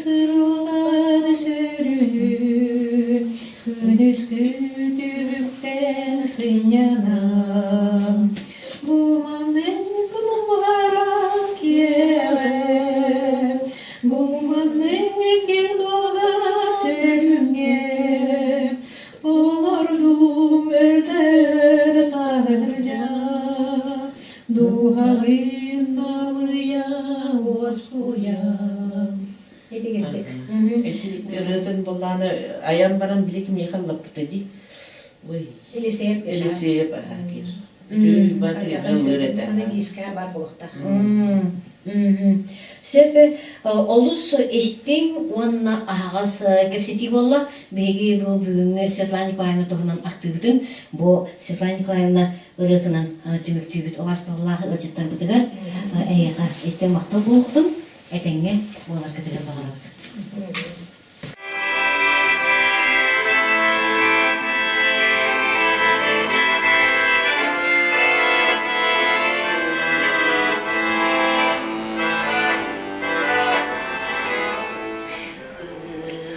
сырылҕан сөрүнү күнүскү түбүктэн сынньанам Бу маннык нуһара киэҕэ, бу маннык киэҥ дуолга сөрүҥҥэ, олордум өрдөрө таһырдьа, дууһалыын налыйа уоскуйа. Итигирдик. Ити ырыатын буоллаҕына айан баран били кимиэхэ ыллаппыта дии. Ой. Елисеев Елисеев аһа киир. Ыллыыр этэ. Аны диискэ бар буолуохтаах. Сөп олус истиҥ уонна аһаҕас кэпсэтии буолла. Биһиги бу бүгүҥҥү Светлана Николаевна туһунан ахтыыбытын бу Светлана Николаевна ырыатынан түмүктүүбүт убаастабыллаах ыалдьыттарбытыгар эһиэхэ истиҥ махтал буолуохтун, этэҥҥэ буоларгытыгар баҕарабыт.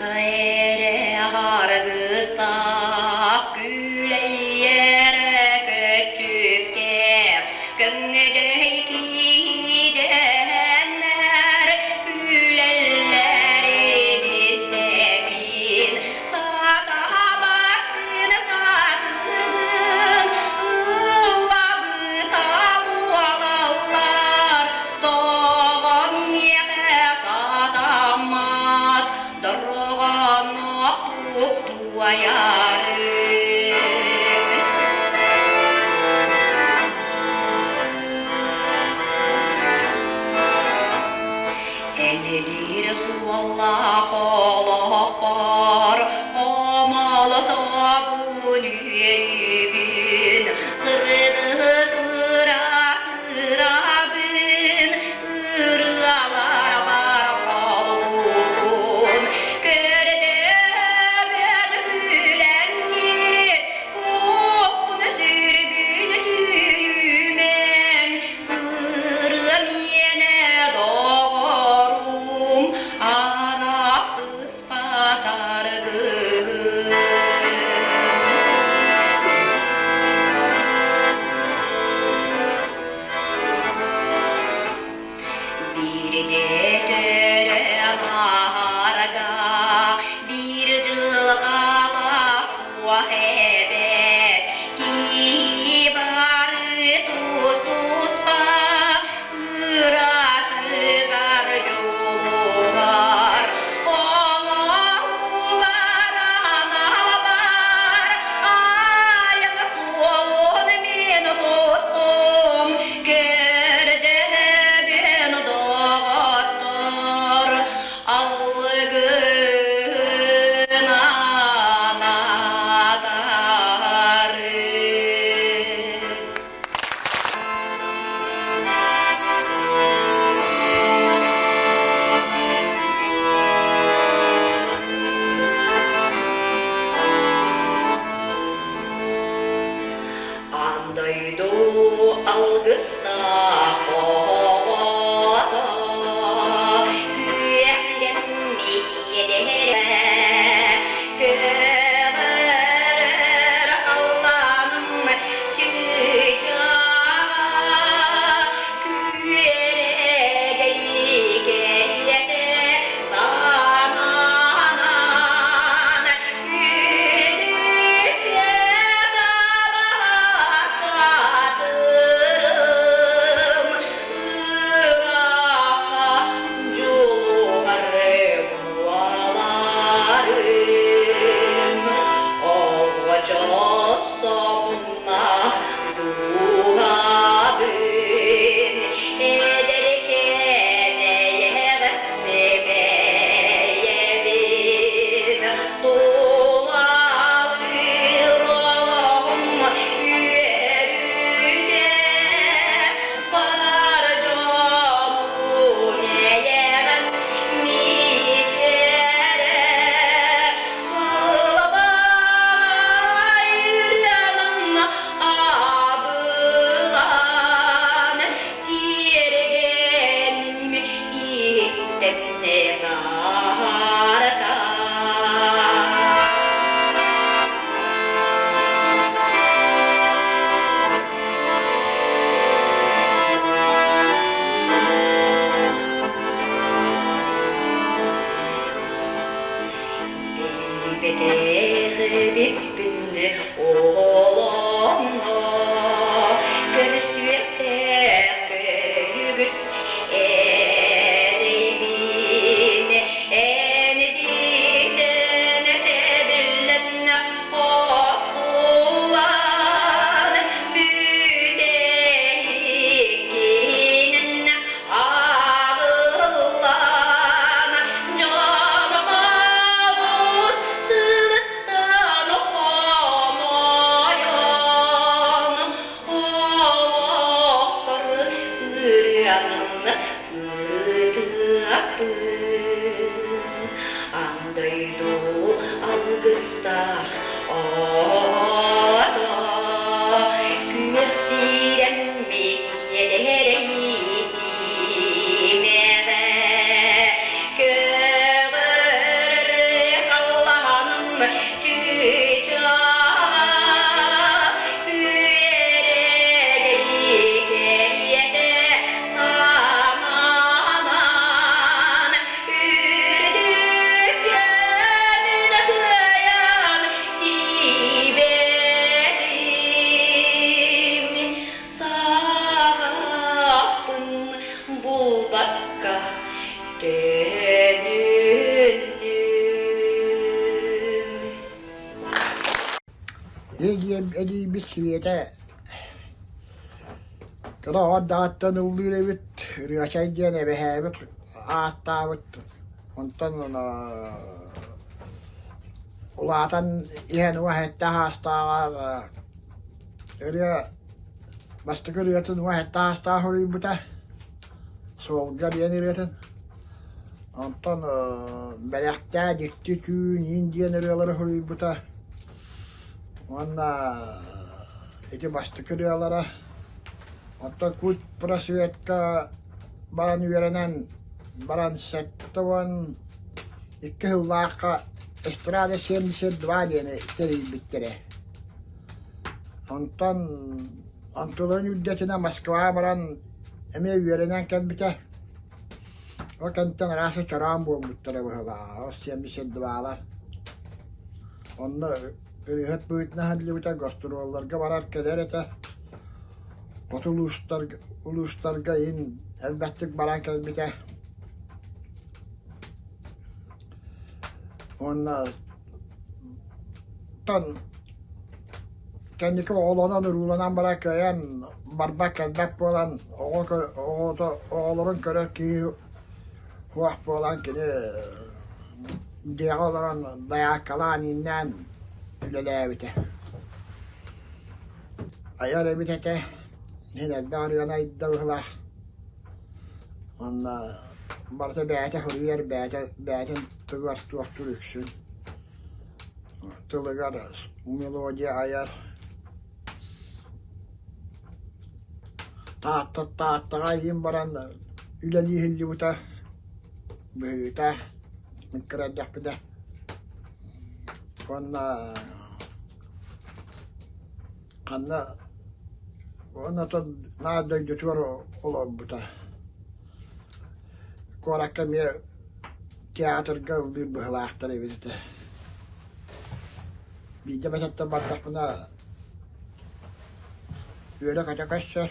Ырыа эрэ харгыстаах, күлэйэрэ көччүктээх, көҥдөй киидэннэр күлэллэрин истэбин, сатаабаккын сатыыргын, ыллабыта буолаллар, тоҕо миэхэ сатаммат, дорҕоонноохтук туойарым. Элэлиир суоллаах олохпор хомолотобун үөрүүбүн, сырдык ыраас ырабын, ырыалар бар холбуун. Көрдөбөн күлэҥҥит, куоппун сүргүн түүмэҥ, ырыа миэнэ доҕорум, арахсыспат аргыһым. Биирдэ төрөөн аһарга, биир дьылҕалаах суох эбээт, киһи бары тус-туспа ыратыгар дьулуһар. Оҥоһугар аналбар айан суолун мин туттум, көрдөһөбүн доҕоттор, алгыһын анатары. Аан дойду алгыстаах оҕото күөх сирэн сиэдэрэ көҕөрөр халлааным чыычааҕа күөрэгэй кэриэтэ санаанан үрдүккэ сатырым ыраахха дьулуһар буоларым оҕочоос сомуннаах дууһабын эдэркээн эйэҕэс симэйэбин тулалыыр олоҕум үөрүүтэ. Олонно көрсүөхтээх үгүс эрэйбин эн диэн эбиллэн охсуллан бүтэһиккинэн Аҕыллан дьон хабыс тылыттан хомойон олохтор ырыанын ытыахпын аан дойду алгыстаах ото күөх сирэммис Сиэдэрэй симэҕэ көҕөрөр халлааным чыычааҕа күөрэгэй кэриэтэ сананан үрдүккэ мин кыайан тиийбэтим. Саҕахпын булбакка төнүннүм. Эдием эдийбит Света кыра оҕо даҕаттан ыллыыр эбит, Ырыачай диэн эбэһээбит ааттаабыт. Онтон улаатан иһэн уһа аастааҕар ырыа Бастакы ырыатын уһа таастаах уруйбута, суолга диэн ырыатын. Онтон бэлэхтээ дьикти түүн иин диэн ырыалары суруйбута. Уонна ити бастакы ырыалара. Оттон Кут просветка баран үөрэнэн баран 72 сыллаахха Эстрада 72 диэни тэрийбиттэрэ. Онтон онтуларын үрдэтинэ Москваҕа баран эмиэ үөрэнэн кэлбитэ. Ол кэнниттэн араас чороон буолбуттара быһыылааҕа, ол 72-лар. Онно ырыаһыт быһыытынан сылдьыбыта, гастролларга барар кэлэр этэ. Хоту улуустарга, улуустарга иһин элбэхтик баран кэлбитэ. Уонна тон Кэнники оҕолонон-урууланан баран кыайан барбат-кэлбэт буолан оҕо оҕото оҕолорун көрөр киһи суох буолан кини дьиэҕэ олорон дайааккалаан ииннээн үлэлээбитэ. Айар эбит этэ, иһин элбэх ырыаны айда быһыылаах. Уонна барыта бэйэтэ суруйар, бэйэтэ бэйэтин тугар туохтуур үксүн. Тылыгар мелодия айар Таатта Тааттаҕа иһин баран үлэлии иһиллибитэ быһыыта мин кыра эрдэхпинэ уонна ханна уонна наар дойдутугар олорбута куоракка эмиэ театрга ыллыыр быһыылаахтар эбит этэ. Биирдэ бэтэттэн бардахпына үөрэ-көтө көссөр.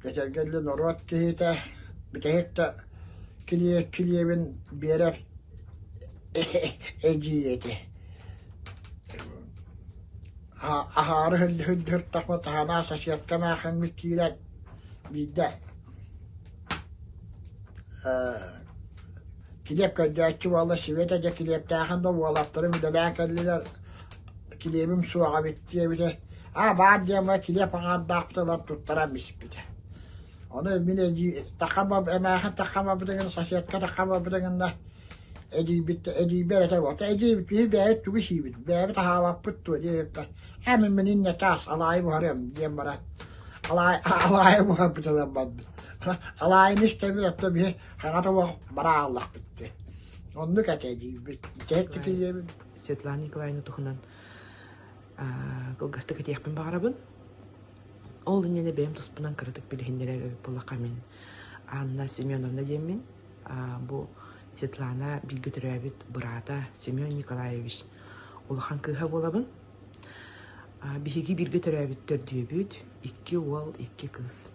Этэргэ дылы норуот киһитэ бүтэһик да килиэбин биэрэр эдьиий этэ. Аһаары сылдьыһыртахпына таһанаа соседка эмээхсиммит киирэн биирдэ Килиэп көрдөөччү буолла, Света дьэ килиэптээхин да уолаттарым үлэлээн кэллилэр, килиэбим суоҕа эбит диэбитэ. Аа, баар диэмэ килиэп аҥаардаахпыт ылан туттаран биспитэ. Ону мин эдьиий таххам эмээхин таххам барбыта гына, соседка таххам барбыта гына эдьиийбит эдьиийбэр этэ буолта. Эдьиийбит биһи бэйэбит тугу сиибит, бэйэбит аһаабаппыт дуо диэбиппэр, ээ мин мин иннэ таас алаайы буһарыам диэн баран алаайы буһарбытынан барбыт. Алаайыны истэбит, оттон биһи хаҥата уох бара ааллахпыт дии. Оннук этэ диибит. Бүтэһик диэбит. Светлана Николаевна туһунан кылгастык этиэхпин баҕарабын. Ол иннинэ бэйэм туспунан кыратык билиһиннэрэр эбит буоллахха мин Анна Семеновна диэммин. Бу Светлана бииргэ төрөөбүт быраата Семен Николаевич улахан кыыһа буолабын. Биһиги бииргэ төрөөбүт төрдүөбүт, икки уол, икки кыыс.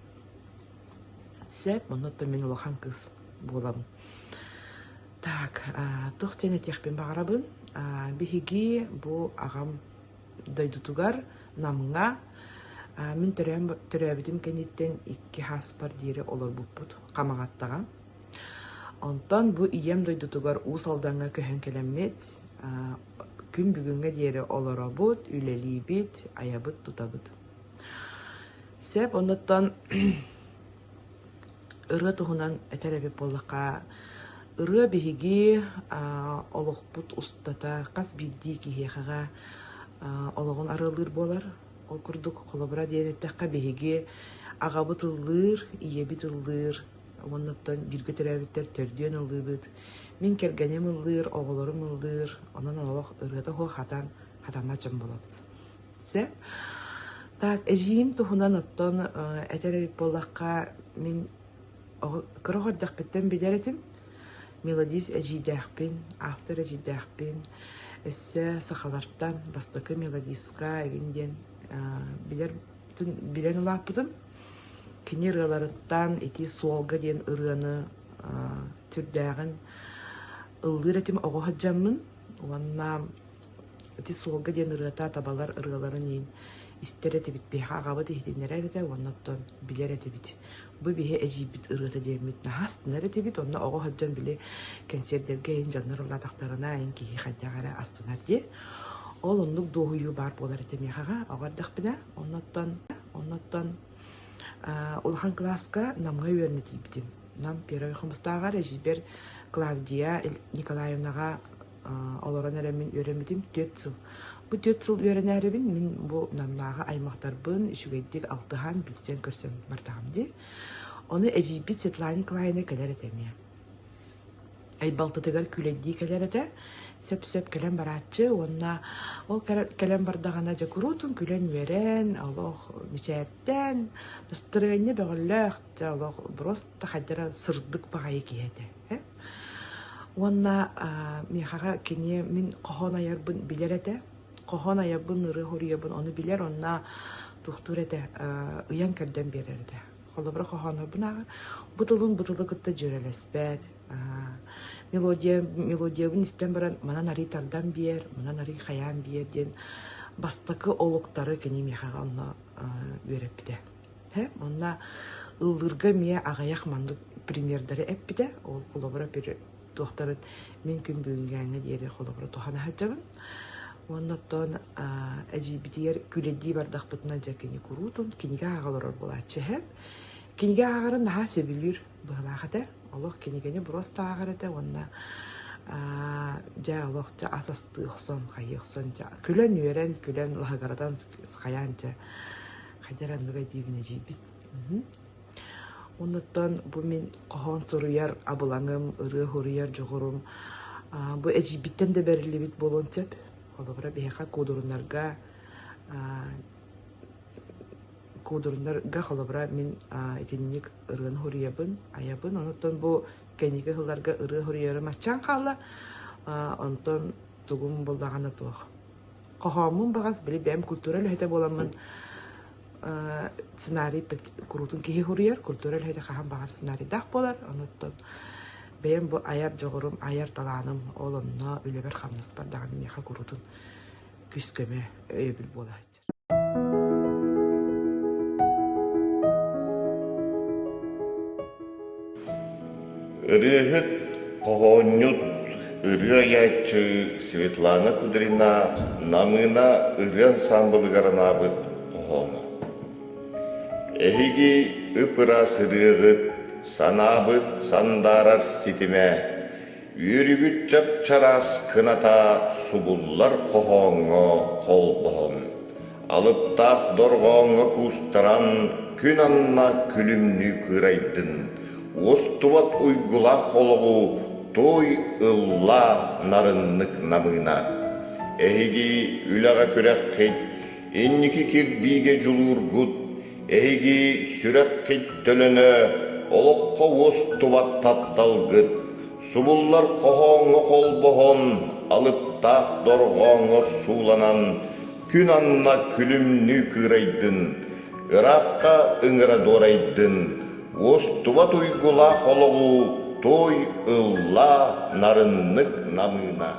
Сөп, оннуттан мин улахан кыыс буолабын. Так, туох диэн этиэхпин баҕарабын? Биһиги бу аҕам дойдутугар Намҥа мин төрөөн төрөөбүтүм кэнниттэн икки хааспар диэри олорбуппут Хамаҕаттаҕа. Онтон бу ийэм дойдутугар Уус Алдаҥҥа көһөн кэлэммит, күн бүгүҥҥэ диэри олоробут, үлэлиибит, айабыт-тутабыт. Сөп, оннуттан ырыа туһунан этэр эбит буоллахха, ырыа биһиги олохпут устата хас биирдии киһиэхэҕэ олоҕун арыалыыр буолар. Ол курдук, холобура диэн эттэххэ, биһиги аҕабыт ыллыыр, ийэбит ыллыыр, уонна оттон бииргэ төрөөбүттэр төрдүөн ыллыыбыт. Мин кэргэним ыллыыр, оҕолорум ыллыыр, онон олох ырыата суох хатан, хатаммат дьон буолабыт. Сөп. Так, эдьиийим туһунан оттон этэр эбит буоллахха, мин кыра оҕо эрдэхпиттэн билэр этим. Мелодист эдьиийдээхпин, автор эдьиийдээхпин. Өссө сахалартан бастакы мелодистка игин диэн билэр билэн улааппытым. Кини ырыаларыттан ити «Суолга» диэн ырыаны сүрдээҕин ыллыыр этим оҕо сылдьаммын уонна ити «Суолга» диэн ырыата табалар ырыаларын иин истэр этибит, биһиэхэ аҕабыт иһитиннэрэр этэ уонна оттон билэр этибит. Бу биһи эдьиийбит ырыата диэммит наһаа астынар этибит, онно оҕо сылдьан били кэнсиэрдэргэ иһин дьоннор ыллаатахтарына иһин киһи хайдах эрэ астынар дии. Ол оннук дуоһуйуу баар буолар этэ миэхэҕэ оҕо эрдэхпинэ. Оннуттан оннуттан улахан кылааска Намҥа үөрэнэ тиийбитим. Нам Первый Хомустааҕар эдьиийбэр Клавдия Николаевнаҕа олорон эрэммин үөрэммитим түөрт сыл. Бу түөрт сыл үөрэнээрибин мин бу Намнааҕы аймахтарбын үчүгэйдик алтыһан, билсэн-көрсөн бардаҕым дии. Ону эдьиийбит Светлана Николаевна кэлэр этэ эмиэ. Айбалтытыгар күүлэйдии кэлэр этэ. Сөп-сөп кэлэн барааччы уонна ол кэлэн бардаҕына дьэ куруутун күлэн-үөрэн, олох мичээрдээн, настырыанньа бөҕөлөөх, дьэ олох просто хайдара сырдык баҕайы киһи этэ. Уонна миэхэҕэ кини мин хоһоон айарбын билэр этэ. Хоһоон айарбын, ырыа суруйабын ону билэр уонна туохтуур этэ, ыйан-кэрдэн биэрэр этэ. Холобура, хоһооннорбун ааҕар, бу тылын бу тылы кытта дьүөрэлэспэт. Мелодия, мелодиябын истэн баран, манан арый тардан биэр, манан арый хайаан биэр диэн бастакы олуктары кини миэхэҕэ онно үөрэппитэ. Онно ыллыырга эмиэ аҕыйах маннык примердары эппитэ. Ол холобура туохтарын мин күн бүгүҥҥээҥҥэ диэри холобура туһана сылдьабын. Уонна оттон эдьиийбитигэр күлэдии бардахпытына дьэ кини куруутун кинигэ ааҕа олорор буолааччы эһэм. Кинигэ ааҕарын наһаа сөбүлүүр быһыылаах этэ. Олох кинигэни просто ааҕар этэ уонна дьэ олох дьэ ас астыы охсон, хайыы охсон дьэ күлэн-үөрэн, күлэн лаһыгыратан хайаан дьэ хайдах эрэ оннук өйдүүбүн эдьиийбит. Оннуттан бу мин хоһоон суруйар абылаҥым, ырыа суруйар дьоҕурум бу эдьиийбиттэн да бэриллибит буолуон сөп. Холобура, биһиэхэ куудуруннарга куудуруннарга холобура мин итинник ырыаны суруйабын, айабын. Онуттан бу кэнники сылларга ырыа суруйарым аччаан хаалла. Онтон тугум буллаҕына туох. Хоһооммун баҕас били бэйэм культура үлэһитэ буоламмын сценарий куруутун киһи суруйар, культура үлэһитэ хаһан баҕар сценарийдаах буолар. Онуттан бэйэм бу айар дьоҕурум, айар талааным ол онно үлэбэр-хамнаспар даҕаны миэхэ куруутун күүс-көмө, өйөбүл буола сылдьар. Ырыаһыт, хоһоонньут, ырыа айааччы Светлана Кудрина Намыына ырыа ансаамбылыгар анаабыт хоһооно. Эһиги ып-ыраас ырыаҕыт, санаабыт сандаарар ситимэ, Үөрүүгүт чап-чараас кыната субуллар хоһооҥҥо холбоһон, алыптаах дорҕооҥҥо куустаран күн анна күлүмнүү кыырайдын, уостубат уйгулаах олоҕу туой ыллаа нарыннык намыына. Эһиги үлэҕэ күрэххит, инники кирбиигэ дьулуургут, эһиги сүрэххит төлөнө, олоххо уостубат тапталгыт, Субуллар хоһооҥҥо холбоһон, алыптаах дорҕооҥҥо сууланан, күн анна күлүмнүү кыырайдын, ыраахха ыҥыра дуорайдын, уостубат уйгулаах олоҕу туой ыллаа нарыннык намыына.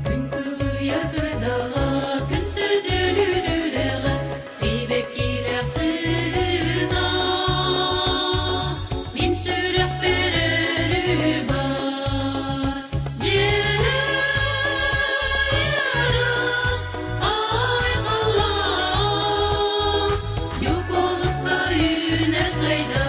Күн кылыйар кырдала, күн сөтөлүр үрэҕэ, сибэккилээх сыһыыта. Мин сүрэхпэр өрүү бар. Дьиэлэрим айхаллаах, Ньукулуска үүнэр сайдар.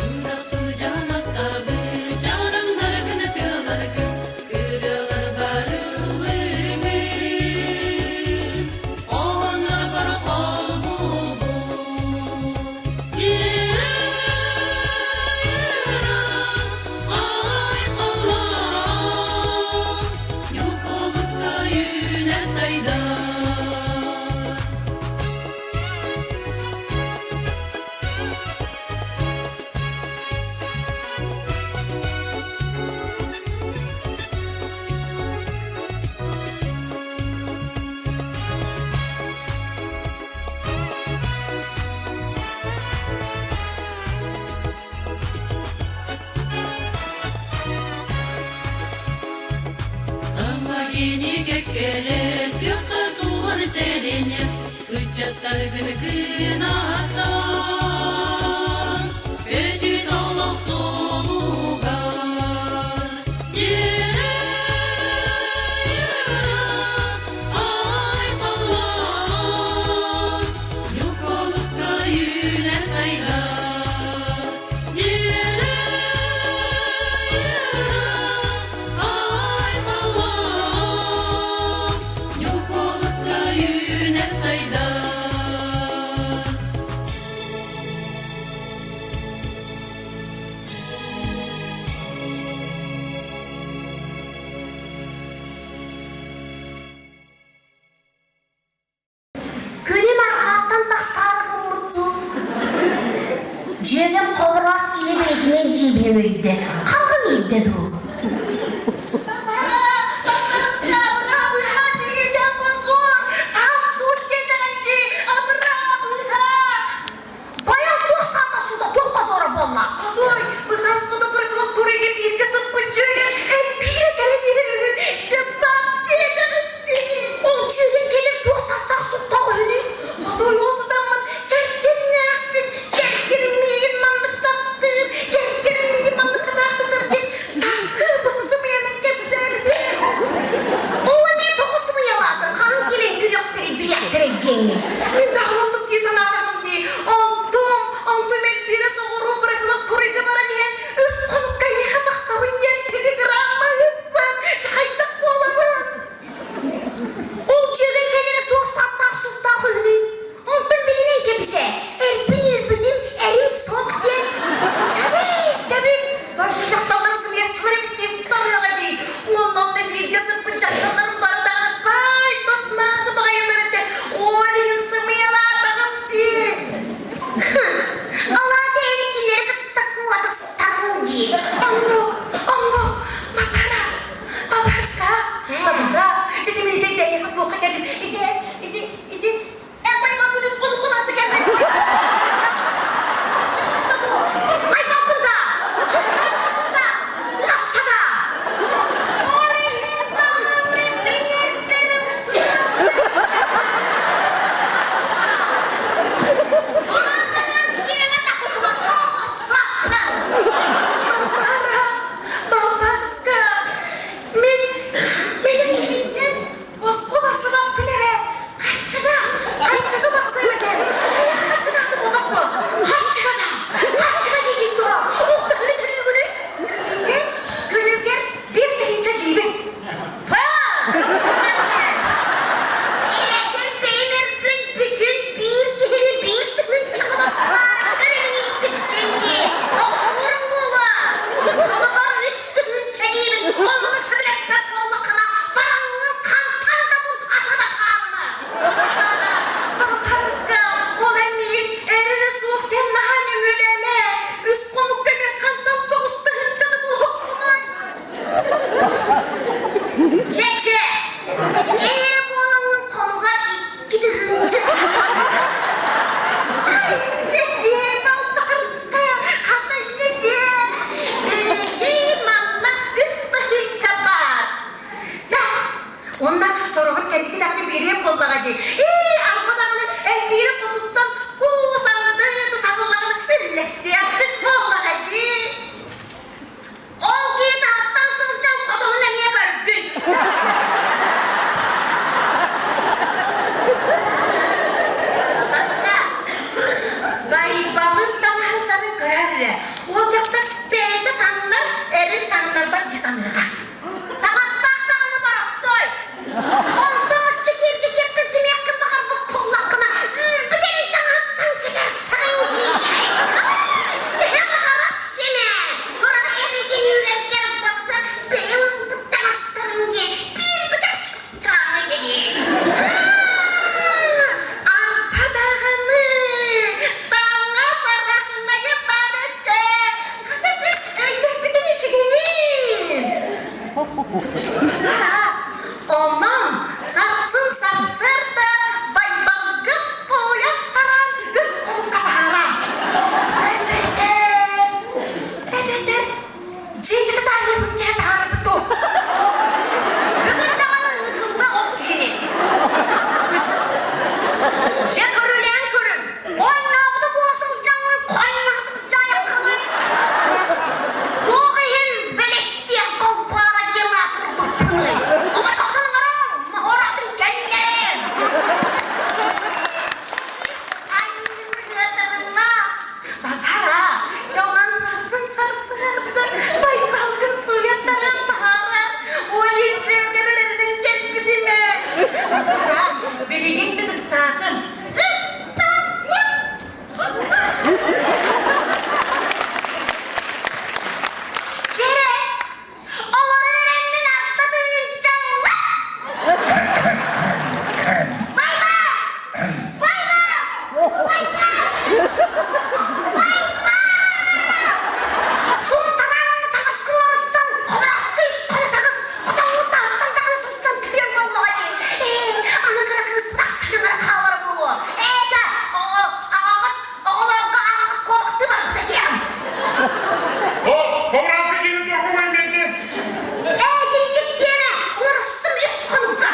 Ынах сылдьан аттабыт, чараҥнаргын тыаларгын, ырыалар барыллыбыт. Хоһооннорбор холбуубут. Дьиэрам, айхаллаах, Ньукулуска үүнэр сайдар. Саҥа кинигэ кэлэн күөххэ суулан сэлиэнньэ Ыччаттаргын кынаттаан, Көтүт олох суолугар. Дьиэрэ айхаллаан, Ньукулуска үүнэр сайдар. Дьиэрэ айхаллаан, Ньукулуска үүнэр сайдар. Күнүм арҕааттан тахсаары гыммыттуу дьүөгэм хобороос илэ бэйэтинэн дьиибинэн ыйда. Хараҕын иирдэ дуу? Баян туох саата суута туох позора буолла? Хотуой, бысааскыта профилакторияга бииргэ сыппыт дьүөгэм элбиирэ кэлэн иһэр үһү. Дьэ саат диэтэҕин дии. Ол дьүөгэм кэлэр туох сааттаах суттаах үһүнүй? Хотуой ол сытаммын кэргэннээхпин, кэргэним миигин маннык таптыыр, кэргэним миигин маннык хатаахтатар диэн таһыыбын сымыйанан кэпсээбитим. Ол эмиэ тоҕо сымыйалаатыҥ? Ханан кэлэн күрэхтэри билэхтэрэ диэҥҥин? Мин даҕаны оннук дии санаатаҕым дии. Онтум, онтум Эльвира соҕуруу профилакторийга баран иһэн үс хонукка эйиэхэ тахсабын диэн телеграмма ыыппыт. Дьэ хайдах буолабын? Ол дьүөгэҥ кэлэрэ туох сааттаах суттаах үһүнүй? Онтон билинэн кэбисэ, эрбин үөрбүтүм, эрим суох диэн. Кэбис, кэбис, дойду дьахталлара сымыйаччылар эбит диэн саныаҕа дии. Уонна онно бииргэ сыппыт дьахталларым бары даҕаны баай тот мааны баҕайылар этэ. Ол иһин сымыйалаатаҕым дии. Алаата эн кинилэри кытта куотастаҕыҥ дии. Оннук, оннук, Макара, Бабарска, Бабара, дьэ мин ити туохха кэллим, ити, ити, ити Эн байбалгын үс хонуккун асы кэлбэт. Байбалгын да! Улассада! Ол иһин даҕаны мин эрдэрин Онон кирэҕэ тахсыба соҕус-саппын! Бабара, бабаска, мин, мин. Бара, онон сарсын сарсыарда Байбалгын сууйан таран үс кулукка таһааран. Эбэтэр, эбэтэр дьиэтэ таайыбын дьэ таһаарбыт дуу. Бүгүн даҕаны ыытылла ол киһини. Дьэ көрүлээн көрүн, оннооҕута буола сылдьаҥҥын хойноһо сылдьаайаххыный? Туох иһин бэлэстиэх болбуола диэн аатырбыппыный? Оҥочоҕутун оҥорон, моһуораатын кэннэрэн! Айыытарына, Бабара, дьонун сарсын сарсыарда байбалгын сууйаттаран таһаарар, уолин дьүөгэлэринэн кэлбитим ээ. Бабара, билигин мин ыксаатым. Чэрэ, олорон эрэн мин алта тыынчаллас! Байба! Байба! Байба! Байба! Сунтараанны таҥаскыларыттан хобороскуй хонтагыс хотоҥҥут таһыттан даҕаны сылдьан кириэн буоллаҕа дии. Ээ, аны кыра кыыспыт аттыгар хаалара буолуо. Ээ, чэ, аҕаҕыт оҕолорго аҕаҕыт куобахтыы барбыта диэҕим. О, хобороска киһи туохуган биэрди? Ээ, итинник диэмэ, уларыстым үс хонукка.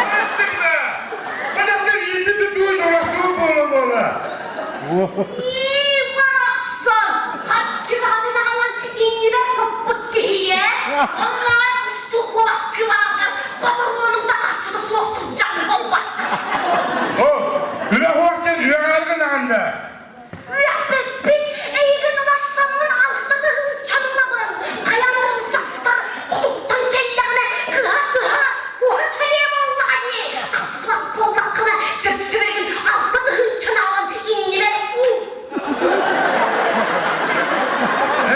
Уларыстым да! Бадаттар ииппит тутуу доросуу буола-буола. Ии, барахсан, хаччыгаһатын аҕалан иҥнибэр туппут киһи ээ. Оннооҕор кустуу куобахтыы бараргар ботуруонуҥ да харчыта суох сылдьан буолбаттар. О, үлэ хуохтан үөҕээргин аҕанда. Үөхпүппүн эйигин уларсаммын алта тыһыынчаланабын. Хайан ол дьахтар хотуттан кэллэҕинэ кыһа-кыһа куһа кэлиэ буоллаҕа дии. Тахсыбат буоллаххына сөпсөбүлгин алта тыһыынчаны аҕалан иннибэр уу.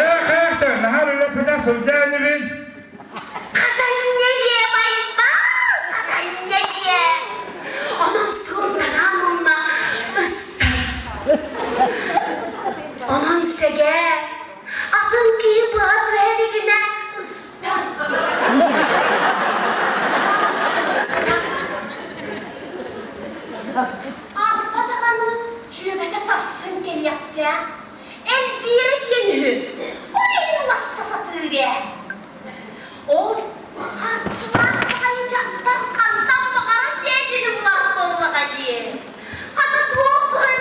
Ээх, ээх, наһаа үлэппитэ сылдьа инибин. Хатанньа диэ Байбал, хатанньа диэ. Онон суунтараан уонна ыстан. Онон сэгээ, атын киһи быһа түһэ илигинэ ыстан. Арба даҕаны дьүөгэтэ сарсын кэлиэхтээх. Эльвира диэн үһү. Ол иһин уласса сатыыр ээ. Ол харчылаах баҕайы дьахтар хантан баҕарар дьиэтин булар буоллаҕа дии. Хата туох быһан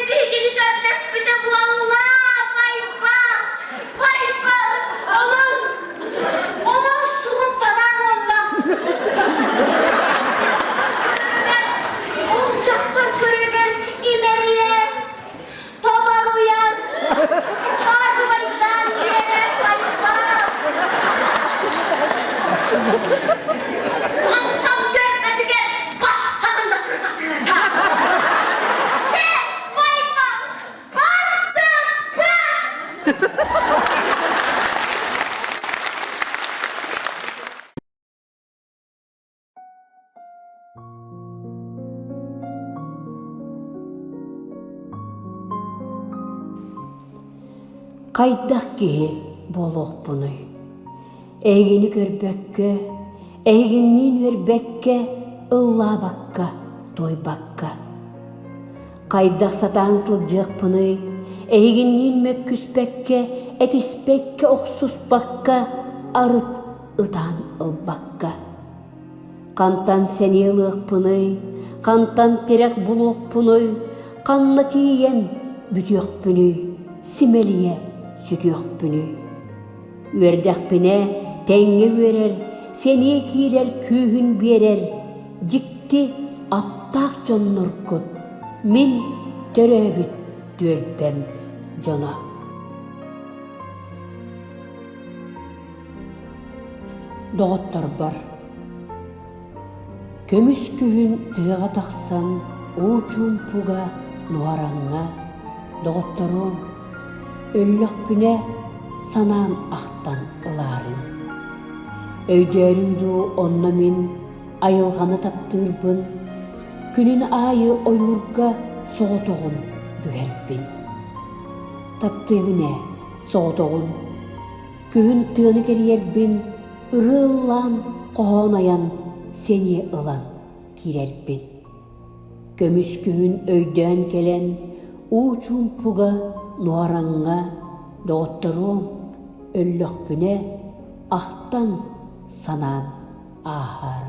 биһигини көрдөспүтэ буолла, Байбал, Байбал, онон, онон суунтараан уонна Ол дьахтар көрүгэр имэрийэн, Тоборуйан, хаажыбайдаан биэрэр Байбал. Онтон көрбөтүгэр баттаҕын да тырытатыыта. Чэ, Байбал, бардым, бар! Хайдах киһи буолуохпунуй? Эһигини көрбөккө, эһигинниин үөрбэккэ, ыллаабакка, туойбакка. Хайдах сатаан сылдьыахпыный? Эһигинниин мөккүспэккэ, этиспэккэ, охсуспакка, арыт ытаан ылбакка. Хантан сэниэ ылыахпыный, хантан тирэх булуохпунуй, ханна тиийэн бүтүөхпүнүй, симэлийэ сүтүөхпүнүй? Үөрдэхпинэ тэҥҥэ үөрэр, сэниэ киирэр күүһүн биэрэр дьикти аптаах дьонноргут мин төрөөбүт түөлбэм дьоно. Доҕотторбор Көмүс күһүн тыаҕа тахсан уу чуумпуга нуһараҥҥа доҕотторуом, өллөхпүнэ санаан ахтан ылаарыҥ. Өйдөөрүҥ дуу онно мин айылҕаны таптыырбын, күнүн аайы ойуурга соҕотоҕун бүһэрбин. Таптыыбын ээ соҕотоҕун Күһүн тыаны кэрийэрбин, Ырыа ыллаан, хоһоон айан, сэниэ ылан киирэрбин. Көмүс күһүн өйдөөн кэлэн, уу чуумпуга, нуораҥҥа, доҕотторуом, өллөхпүнэ, ахтан, санаан ааһаарай.